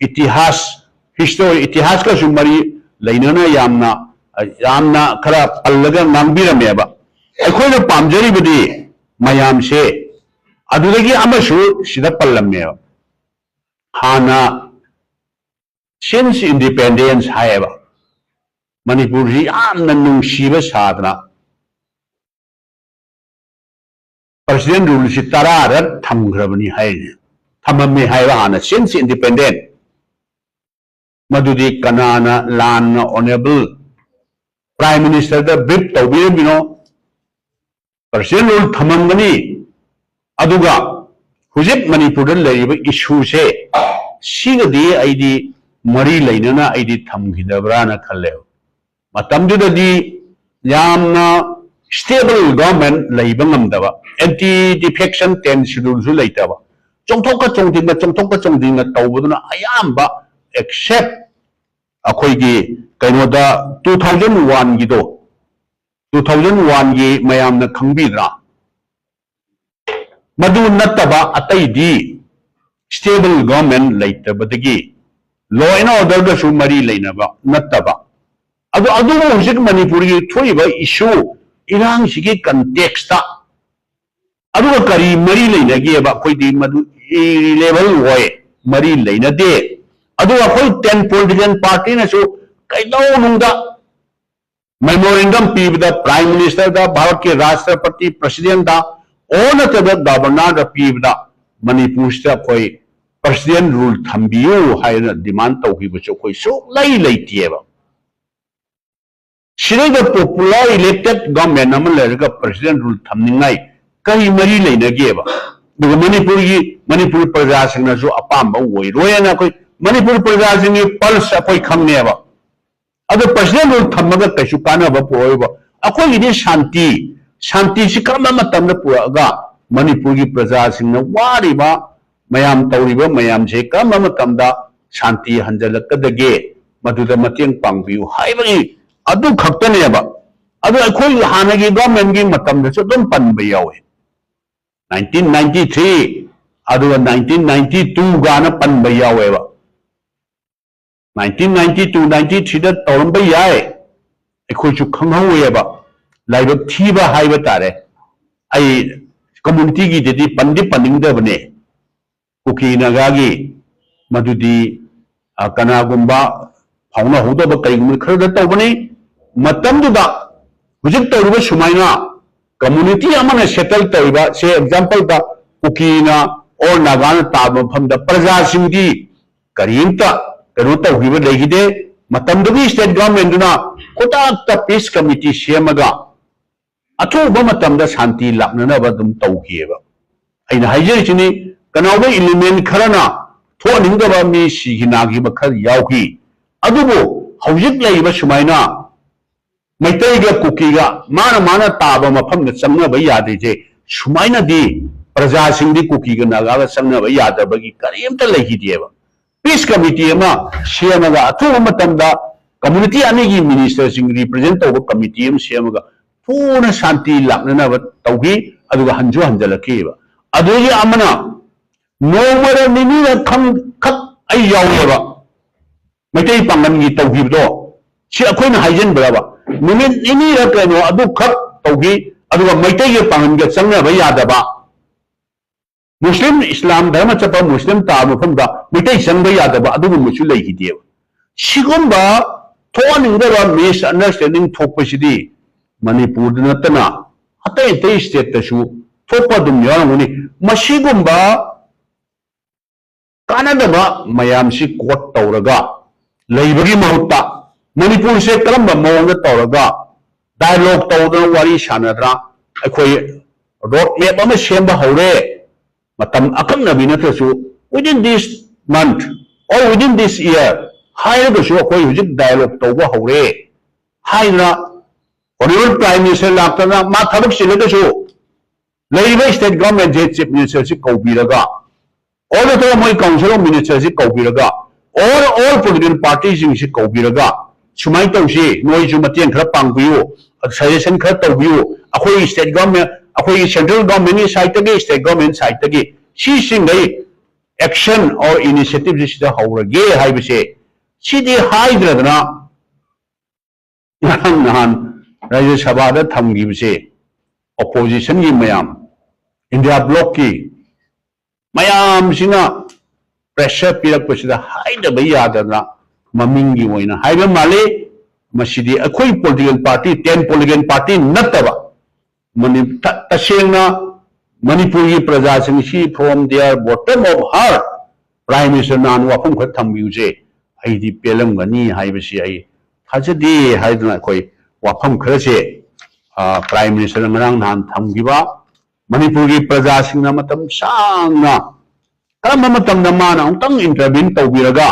ꯏꯇꯤꯍꯥꯁ, ꯍꯤꯁꯇꯣꯔꯤ, ꯏꯇꯤꯍꯥꯁꯀꯁꯨ ꯃꯔꯤ ꯂꯩꯅꯅ ꯌꯥꯝꯅ, ꯌꯥꯝꯅ ꯈꯔ ꯄꯜꯂꯒ ꯉꯥꯡꯕꯤꯔꯝꯃꯦꯕ꯫ ꯑꯩꯈꯣꯏꯅ ꯄꯥꯝꯖꯔꯤꯕꯗꯤ ꯃꯌꯥꯝꯁꯦ ꯑꯗꯨꯗꯒꯤ ꯑꯃꯁꯨ ꯁꯤꯗ ꯄꯜꯂꯝꯃꯦꯕ꯫ ꯍꯥꯟꯅ since independence ꯍꯥꯏꯌꯦꯕ, ꯃꯅꯤꯄꯨꯔꯁꯤ ꯌꯥꯝꯅ ꯅꯨꯡꯁꯤꯕ ꯁꯥꯗꯅ president ruleꯁꯤ ꯇꯔꯥꯔꯛ ꯊꯝꯈ꯭ꯔꯕꯅꯤ ꯍꯥꯏꯔꯤꯅꯦ, ꯊꯝꯃꯝꯃꯦ ꯍꯥꯏꯕ ꯍꯥꯟꯅ since independent꯫ ꯃꯗꯨꯗꯤ ꯀꯅꯥꯅ ꯂꯥꯟꯅ honourable prime ministerꯗ brief ꯇꯧꯕꯤꯔꯝꯃꯤꯅꯣ? President rule ꯊꯝꯃꯝꯒꯅꯤ꯫ ꯑꯗꯨꯒ ꯍꯧꯖꯤꯛ ꯃꯅꯤꯄꯨꯔꯗ ꯂꯩꯔꯤꯕ issueꯁꯦ, ꯁꯤꯒꯗꯤ ꯑꯩꯗꯤ ꯃꯔꯤ ꯂꯩꯅꯅ ꯑꯩꯗꯤ ꯊꯝꯈꯤꯗꯕ꯭ꯔꯥꯅ ꯈꯜꯂꯦꯕ꯫ ꯃꯇꯝꯗꯨꯗꯗꯤ ꯌꯥꯝꯅ stable government ꯂꯩꯕ ꯉꯝꯗꯕ, anti defection ten scheduleꯁꯨ ꯂꯩꯇꯕ, ꯆꯣꯡꯊꯣꯛꯀ ꯆꯣꯡꯁꯤꯟꯒ, ꯆꯣꯡꯊꯣꯛꯀ ꯆꯣꯡꯁꯤꯟꯒ ꯇꯧꯕꯗꯨꯅ ꯑꯌꯥꯝꯕ, except ꯑꯩꯈꯣꯏꯒꯤ ꯀꯩꯅꯣꯗ two thousand oneꯒꯤꯗꯣ, two thousand oneꯒꯤ ꯃꯌꯥꯝꯅ ꯈꯪꯕꯤꯗ꯭ꯔꯥ? ꯃꯗꯨ ꯅꯠꯇꯕ ꯑꯇꯩꯗꯤ stable government ꯂꯩꯇꯕꯗꯒꯤ law and orderꯒꯁꯨ ꯃꯔꯤ ꯂꯩꯅꯕ ꯅꯠꯇꯕ꯫ ꯑꯗꯨ, ꯑꯗꯨꯕꯨ ꯍꯧꯖꯤꯛ ꯃꯅꯤꯄꯨꯔꯒꯤ ꯊꯣꯛꯏꯕ issue, ꯏꯔꯥꯡꯁꯤꯒꯤ contextꯇ ꯑꯗꯨꯒ ꯀꯔꯤ ꯃꯔꯤ ꯂꯩꯅꯒꯦꯕ? ꯑꯩꯈꯣꯏꯗꯤ ꯃꯗꯨ irrelevant ꯑꯣꯏ, ꯃꯔꯤ ꯂꯩꯅꯗꯦ꯫ ꯑꯗꯨꯒ ꯑꯩꯈꯣꯏ ten political partyꯅꯁꯨ ꯀꯩꯗꯧꯅꯨꯡꯗ memorandum ꯄꯤꯕꯗ prime ministerꯗ, ꯚꯥꯔꯠꯀꯤ ꯔꯥꯁꯇ꯭ꯔꯄꯇꯤ presidentꯗ, ꯑꯣ ꯅꯠꯇ꯭ꯔꯒ governorꯗ ꯄꯤꯕꯗ ꯃꯅꯤꯄꯨꯔꯁꯤꯗ ꯑꯩꯈꯣꯏ president rule ꯊꯝꯕꯤꯌꯨ ꯍꯥꯏꯅ demand ꯇꯧꯈꯤꯕꯁꯨ ꯑꯩꯈꯣꯏ ꯁꯨꯛꯂꯩ ꯂꯩꯇꯦꯕ꯫ ꯁꯤꯗꯩꯗ popular elected government ꯑꯃ ꯂꯩꯔꯒ president rule ꯊꯝꯅꯤꯡꯉꯥꯏ ꯀꯔꯤ ꯃꯔꯤ ꯂꯩꯅꯒꯦꯕ? ꯑꯗꯨꯒ ꯃꯅꯤꯄꯨꯔꯒꯤ, ꯃꯅꯤꯄꯨꯔ ꯄ꯭ꯔꯖꯥꯁꯤꯡꯅꯁꯨ ꯑꯄꯥꯝꯕ ꯑꯣꯏꯔꯣꯏꯅ ꯑꯩꯈꯣꯏ ꯃꯅꯤꯄꯨꯔ ꯄ꯭ꯔꯖꯥꯁꯤꯡꯒꯤ pulse ꯑꯩꯈꯣꯏ ꯈꯪꯉꯦꯕ꯫ ꯑꯗꯣ president rule ꯊꯝꯃꯒ ꯀꯩꯁꯨ ꯀꯥꯟꯅꯕ ꯄꯨꯔꯛꯑꯣꯏꯕ꯫ ꯑꯩꯈꯣꯏꯒꯤꯗꯤ ꯁꯥꯟꯇꯤ, ꯁꯥꯟꯇꯤꯁꯤ ꯀꯔꯝꯕ ꯃꯇꯝꯗ ꯄꯨꯔꯛꯑꯒ ꯃꯅꯤꯄꯨꯔꯒꯤ ꯄ꯭ꯔꯖꯥꯁꯤꯡꯅ ꯋꯥꯔꯤꯕ ꯃꯌꯥꯝ ꯇꯧꯔꯤꯕ ꯃꯌꯥꯝꯁꯦ ꯀꯔꯝꯕ ꯃꯇꯝꯗ ꯁꯥꯟꯇꯤ ꯍꯟꯖꯤꯜꯂꯛꯀꯗꯒꯦ, ꯃꯗꯨꯗ ꯃꯇꯦꯡ ꯄꯥꯡꯕꯤꯌꯨ ꯍꯥꯏꯕꯒꯤ ꯑꯗꯨ ꯈꯛꯇꯅꯦꯕ꯫ ꯑꯗꯣ ꯑꯩꯈꯣꯏ ꯍꯥꯟꯅꯒꯤ governmentꯀꯤ ꯃꯇꯝꯗꯁꯨ ꯑꯗꯨꯝ ꯄꯟꯕ ꯌꯥꯎꯋꯤ꯫ Nineteen ninety three ꯑꯗꯨꯒ nineteen ninety two ꯒꯥꯅ ꯄꯟꯕ ꯌꯥꯎꯋꯦꯕ꯫ Nineteen ninety two ninety three ꯗ ꯇꯧꯔꯝꯕ ꯌꯥꯏ, ꯑꯩꯈꯣꯏꯁꯨ ꯈꯪꯍꯧꯋꯦꯕ꯫ ꯂꯥꯏꯕꯛ ꯊꯤꯕ ꯍꯥꯏꯕ ꯇꯥꯔꯦ꯫ ꯑꯩ community ꯒꯤꯗꯗꯤ ꯄꯟꯗꯤ ꯄꯟꯅꯤꯡꯗꯕꯅꯦ, ꯀꯨꯀꯤ ꯅꯥꯒꯥꯒꯤ, ꯃꯗꯨꯗꯤ, ꯑ, ꯀꯅꯥꯒꯨꯝꯕ ꯐꯥꯎꯅꯍꯧꯗꯕ ꯀꯔꯤꯒꯨꯝꯕ ꯈꯔꯗ ꯇꯧꯕꯅꯤ꯫ ꯃꯇꯝꯗꯨꯗ ꯍꯧꯖꯤꯛ ꯇꯧꯔꯤꯕ ꯁꯨꯃꯥꯏꯅ community ꯑꯃꯅ settle ꯇꯧꯔꯤꯕ, ꯁꯦ, example ꯗ ꯀꯨꯀꯤꯅ or ꯅꯥꯒꯥꯅ ꯇꯥꯕ ꯃꯐꯝꯗ ꯄ꯭ꯔꯖꯥꯁꯤꯡꯗꯤ ꯀꯔꯤꯝꯇ ꯀꯩꯅꯣ ꯇꯧꯈꯤꯕ ꯂꯩꯈꯤꯗꯦ꯫ ꯃꯇꯝꯗꯨꯒꯤ state government ꯗꯨꯅ ꯈꯨꯗꯛꯇ peace committee ꯁꯦꯝꯃꯒ ꯑꯊꯨꯕ ꯃꯇꯝꯗ ꯁꯥꯟꯇꯤ ꯂꯥꯛꯅꯅꯕ ꯑꯗꯨꯝ ꯇꯧꯈꯤꯑꯕ꯫ ꯑꯩꯅ ꯍꯥꯏꯖꯔꯤꯁꯤꯅꯤ, ꯀꯅꯥꯒꯨꯝꯕ element ꯈꯔꯅ ꯊꯣꯛꯍꯟꯅꯤꯡꯗꯕ ꯃꯤ ꯁꯤꯈꯤ ꯅꯥꯈꯤꯕ ꯈꯔ ꯌꯥꯎꯈꯤ, ꯑꯗꯨꯕꯨ ꯍꯧꯖꯤꯛ ꯂꯩꯔꯤꯕ ꯁꯨꯃꯥꯏꯅ ꯃꯩꯇꯩꯒ ꯀꯨꯀꯤꯒ ꯃꯥꯅ ꯃꯥꯅ ꯇꯥꯕ ꯃꯐꯝꯗ ꯆꯪꯅꯕ ꯌꯥꯗ꯭ꯔꯤꯁꯦ, ꯁꯨꯃꯥꯏꯅꯗꯤ ꯄ꯭ꯔꯖꯥꯁꯤꯡꯗꯤ ꯀꯨꯀꯤꯒ ꯅꯥꯒꯥꯒ ꯆꯪꯅꯕ ꯌꯥꯗꯕꯒꯤ ꯀꯔꯤꯝꯇ ꯂꯩꯈꯤꯗꯦꯕ꯫ Peace committee ꯑꯃ ꯁꯦꯝꯃꯒ ꯑꯊꯨꯕ ꯃꯇꯝꯗ community ꯑꯅꯤꯒꯤ minister ꯁꯤꯡ represent ꯇꯧꯕ committee ꯑꯃ ꯁꯦꯝꯃꯒ ꯊꯨꯅ ꯁꯥꯟꯇꯤ ꯂꯥꯛꯅꯅꯕ ꯇꯧꯈꯤ, ꯑꯗꯨꯒ ꯍꯟꯁꯨ ꯍꯟꯖꯜꯂꯛꯈꯤꯕ꯫ ꯑꯗꯨꯒꯤ ꯑꯃꯅ ꯅꯣꯡꯃꯗ ꯅꯤꯅꯤꯔꯛ ꯈꯪ-, ꯈꯛ ꯑꯩ ꯌꯥꯎꯋꯦꯕ ꯃꯩꯇꯩ ꯄꯥꯡꯒꯜꯒꯤ ꯇꯧꯈꯤꯕꯗꯣ꯫ ꯁꯤ ꯑꯩꯈꯣꯏꯅ ꯍꯥꯏꯖꯤꯟꯕ꯭ꯔꯕ? ꯅꯨꯃꯤꯠ ꯅꯤꯅꯤꯔꯛ ꯀꯩꯅꯣ ꯑꯗꯨꯈꯛ ꯇꯧꯈꯤ, ꯑꯗꯨꯒ ꯃꯩꯇꯩꯒ ꯄꯥꯡꯒꯜꯒ ꯆꯪꯅꯕ ꯌꯥꯗꯕ, ꯃꯨꯁꯂꯤꯝ, ꯏꯁꯂꯥꯝ ꯙꯔꯃ ꯆꯠꯄ ꯃꯨꯁꯂꯤꯝ ꯇꯥꯕ ꯃꯐꯝꯗ ꯃꯩꯇꯩ ꯆꯪꯕ ꯌꯥꯗꯕ ꯑꯗꯨꯒꯨꯝꯕꯁꯨ ꯂꯩꯈꯤꯗꯦꯕ꯫ ꯁꯤꯒꯨꯝꯕ ꯊꯣꯛꯍꯟꯅꯤꯡꯗꯕ misunderstanding ꯊꯣꯛꯄꯁꯤꯗꯤ ꯃꯅꯤꯄꯨꯔꯗ ꯅꯠꯇꯅ ꯑꯇꯩ ꯑꯇꯩ state ꯇꯁꯨ ꯊꯣꯛꯄ ꯑꯗꯨꯝ ꯌꯥꯎꯔꯝꯒꯅꯤ꯫ ꯃꯁꯤꯒꯨꯝꯕ ꯀꯥꯟꯅꯗꯕ ꯃꯌꯥꯝꯁꯤ court ꯇꯧꯔꯒ ꯂꯩꯕꯒꯤ ꯃꯍꯨꯠꯇ ꯃꯅꯤꯄꯨꯔꯁꯦ ꯀꯔꯝꯕ ꯃꯑꯣꯡꯗ ꯇꯧꯔꯒ dialogue ꯇꯧꯗꯅ ꯋꯥꯔꯤ ꯁꯥꯟꯅꯗꯅ ꯑꯩꯈꯣꯏ road map ꯑꯃ ꯁꯦꯝꯕ ꯍꯧꯔꯦ꯫ ꯃꯇꯝ ꯑꯀꯛꯅꯕꯤ ꯅꯠꯇ꯭ꯔꯁꯨ within this month or within this year ꯍꯥꯏꯔꯒꯁꯨ ꯑꯩꯈꯣꯏ ꯍꯧꯖꯤꯛ dialogue ꯇꯧꯕ ꯍꯧꯔꯦ ꯍꯥꯏꯗꯅ honourable prime minister ꯂꯥꯛꯇꯅ ꯃꯥ ꯊꯕꯛ ꯆꯤꯜꯂꯒꯁꯨ ꯂꯩꯔꯤꯕ state government ꯁꯦ chief minister ꯁꯤ ꯀꯧꯕꯤꯔꯒ or ꯅꯠꯇ꯭ꯔꯒ ꯃꯣꯏ council of minister ꯁꯤ ꯀꯧꯕꯤꯔꯒ or all political party ꯁꯤꯡꯁꯤ ꯀꯧꯕꯤꯔꯒ ꯁꯨꯃꯥꯏꯅ ꯇꯧꯁꯤ, ꯅꯣꯏꯁꯨ ꯃꯇꯦꯡ ꯈꯔ ꯄꯥꯡꯕꯤꯌꯨ, suggestion ꯈꯔ ꯇꯧꯕꯤꯌꯨ, ꯑꯩꯈꯣꯏ state government, ꯑꯩꯈꯣꯏꯒꯤ central government ꯀꯤ side ꯇꯒꯤ state government side ꯇꯒꯤ ꯁꯤꯁꯤꯡꯈꯩ action or initiative ꯁꯤ ꯁꯤꯗ ꯍꯧꯔꯒꯦ ꯍꯥꯏꯕꯁꯦ, ꯁꯤꯗꯤ ꯍꯥꯏꯗ꯭ꯔꯗꯅ ꯉꯔꯥꯡ ꯅꯍꯥꯟ ꯔꯥꯖ꯭ꯌ ꯁꯚꯥꯗ ꯊꯝꯈꯤꯕꯁꯦ, opposition ꯒꯤ ꯃꯌꯥꯝ, ꯏꯟꯗꯤꯌꯥ ꯕ꯭ꯂꯣꯛꯀꯤ ꯃꯌꯥꯝꯁꯤꯅ pressure ꯄꯤꯔꯛꯄꯁꯤꯗ ꯍꯥꯏꯗꯕ ꯌꯥꯗꯗꯅ ꯃꯃꯤꯡꯒꯤ ꯑꯣꯏꯅ ꯍꯥꯏꯕ ꯃꯥꯜꯂꯤ꯫ ꯃꯁꯤꯗꯤ ꯑꯩꯈꯣꯏ political party, ten political party ꯅꯠꯇꯕ, ꯃꯅꯤ-, ꯇ-, ꯇꯁꯦꯡꯅ ꯃꯅꯤꯄꯨꯔꯒꯤ ꯄ꯭ꯔꯖꯥꯁꯤꯡꯁꯤ from their bottom of heart Prime Minister ꯅꯍꯥꯟ ꯋꯥꯐꯝ ꯈꯔ ꯊꯝꯕꯤꯌꯨꯁꯦ, ꯑꯩꯗꯤ ꯄꯦꯜꯂꯝꯒꯅꯤ ꯍꯥꯏꯕꯁꯤ ꯑꯩ ꯊꯥꯖꯗꯦ ꯍꯥꯏꯗꯅ ꯑꯩꯈꯣꯏ ꯋꯥꯐꯝ ꯈꯔꯁꯦ, ꯑ, Prime Minister ꯅ ꯉꯔꯥꯡ ꯅꯍꯥꯟ ꯊꯝꯈꯤꯕ, ꯃꯅꯤꯄꯨꯔꯒꯤ ꯄ꯭ꯔꯖꯥꯁꯤꯡꯅ ꯃꯇꯝ ꯁꯥꯡꯅ ꯀꯔꯝꯕ ꯃꯇꯝꯗ ꯃꯥꯅ ꯑꯃꯨꯛꯇꯪ intervene ꯇꯧꯕꯤꯔꯒ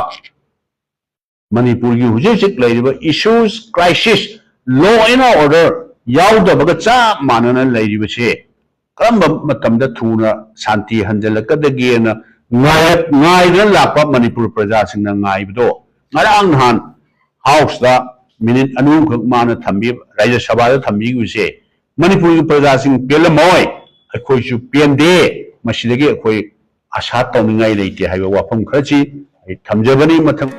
ꯃꯅꯤꯄꯨꯔꯒꯤ ꯍꯧꯖꯤꯛ ꯍꯧꯖꯤꯛ ꯂꯩꯔꯤꯕ issues, crisis, law and order ꯌꯥꯎꯗꯕꯒ ꯆꯞ ꯃꯥꯟꯅꯅ ꯂꯩꯔꯤꯕꯁꯦ ꯀꯔꯝꯕ ꯃꯇꯝꯗ ꯊꯨꯅ ꯁꯥꯟꯇꯤ ꯍꯟꯖꯤꯜꯂꯛꯀꯗꯒꯦꯅ ꯉꯥꯏꯔ-, ꯉꯥꯏꯗꯨꯅ ꯂꯥꯛꯄ ꯃꯅꯤꯄꯨꯔ ꯄ꯭ꯔꯖꯥꯁꯤꯡꯅ ꯉꯥꯏꯕꯗꯣ ꯉꯔꯥꯡ ꯅꯍꯥꯟ House ꯇ minute ꯑꯅꯤ ꯑꯍꯨꯝꯈꯛ ꯃꯥꯅ ꯊꯝꯕꯤ-, ꯔꯥꯖ꯭ꯌ ꯁꯚꯥꯗ ꯊꯝꯕꯤꯈꯤꯕꯁꯦ ꯃꯅꯤꯄꯨꯔꯒꯤ ꯄ꯭ꯔꯖꯥꯁꯤꯡ ꯄꯦꯜꯂꯝꯃꯣꯏ, ꯑꯩꯈꯣꯏꯁꯨ ꯄꯦꯟꯗꯦ꯫ ꯃꯁꯤꯗꯒꯤ ꯑꯩꯈꯣꯏ ꯑꯥꯁꯥ ꯇꯧꯅꯤꯡꯉꯥꯏ ꯂꯩꯇꯦ ꯍꯥꯏꯕ ꯋꯥꯐꯝ ꯈꯔꯁꯤ ꯑꯩ ꯊꯝꯖꯕꯅꯤ꯫ ꯃꯊꯪ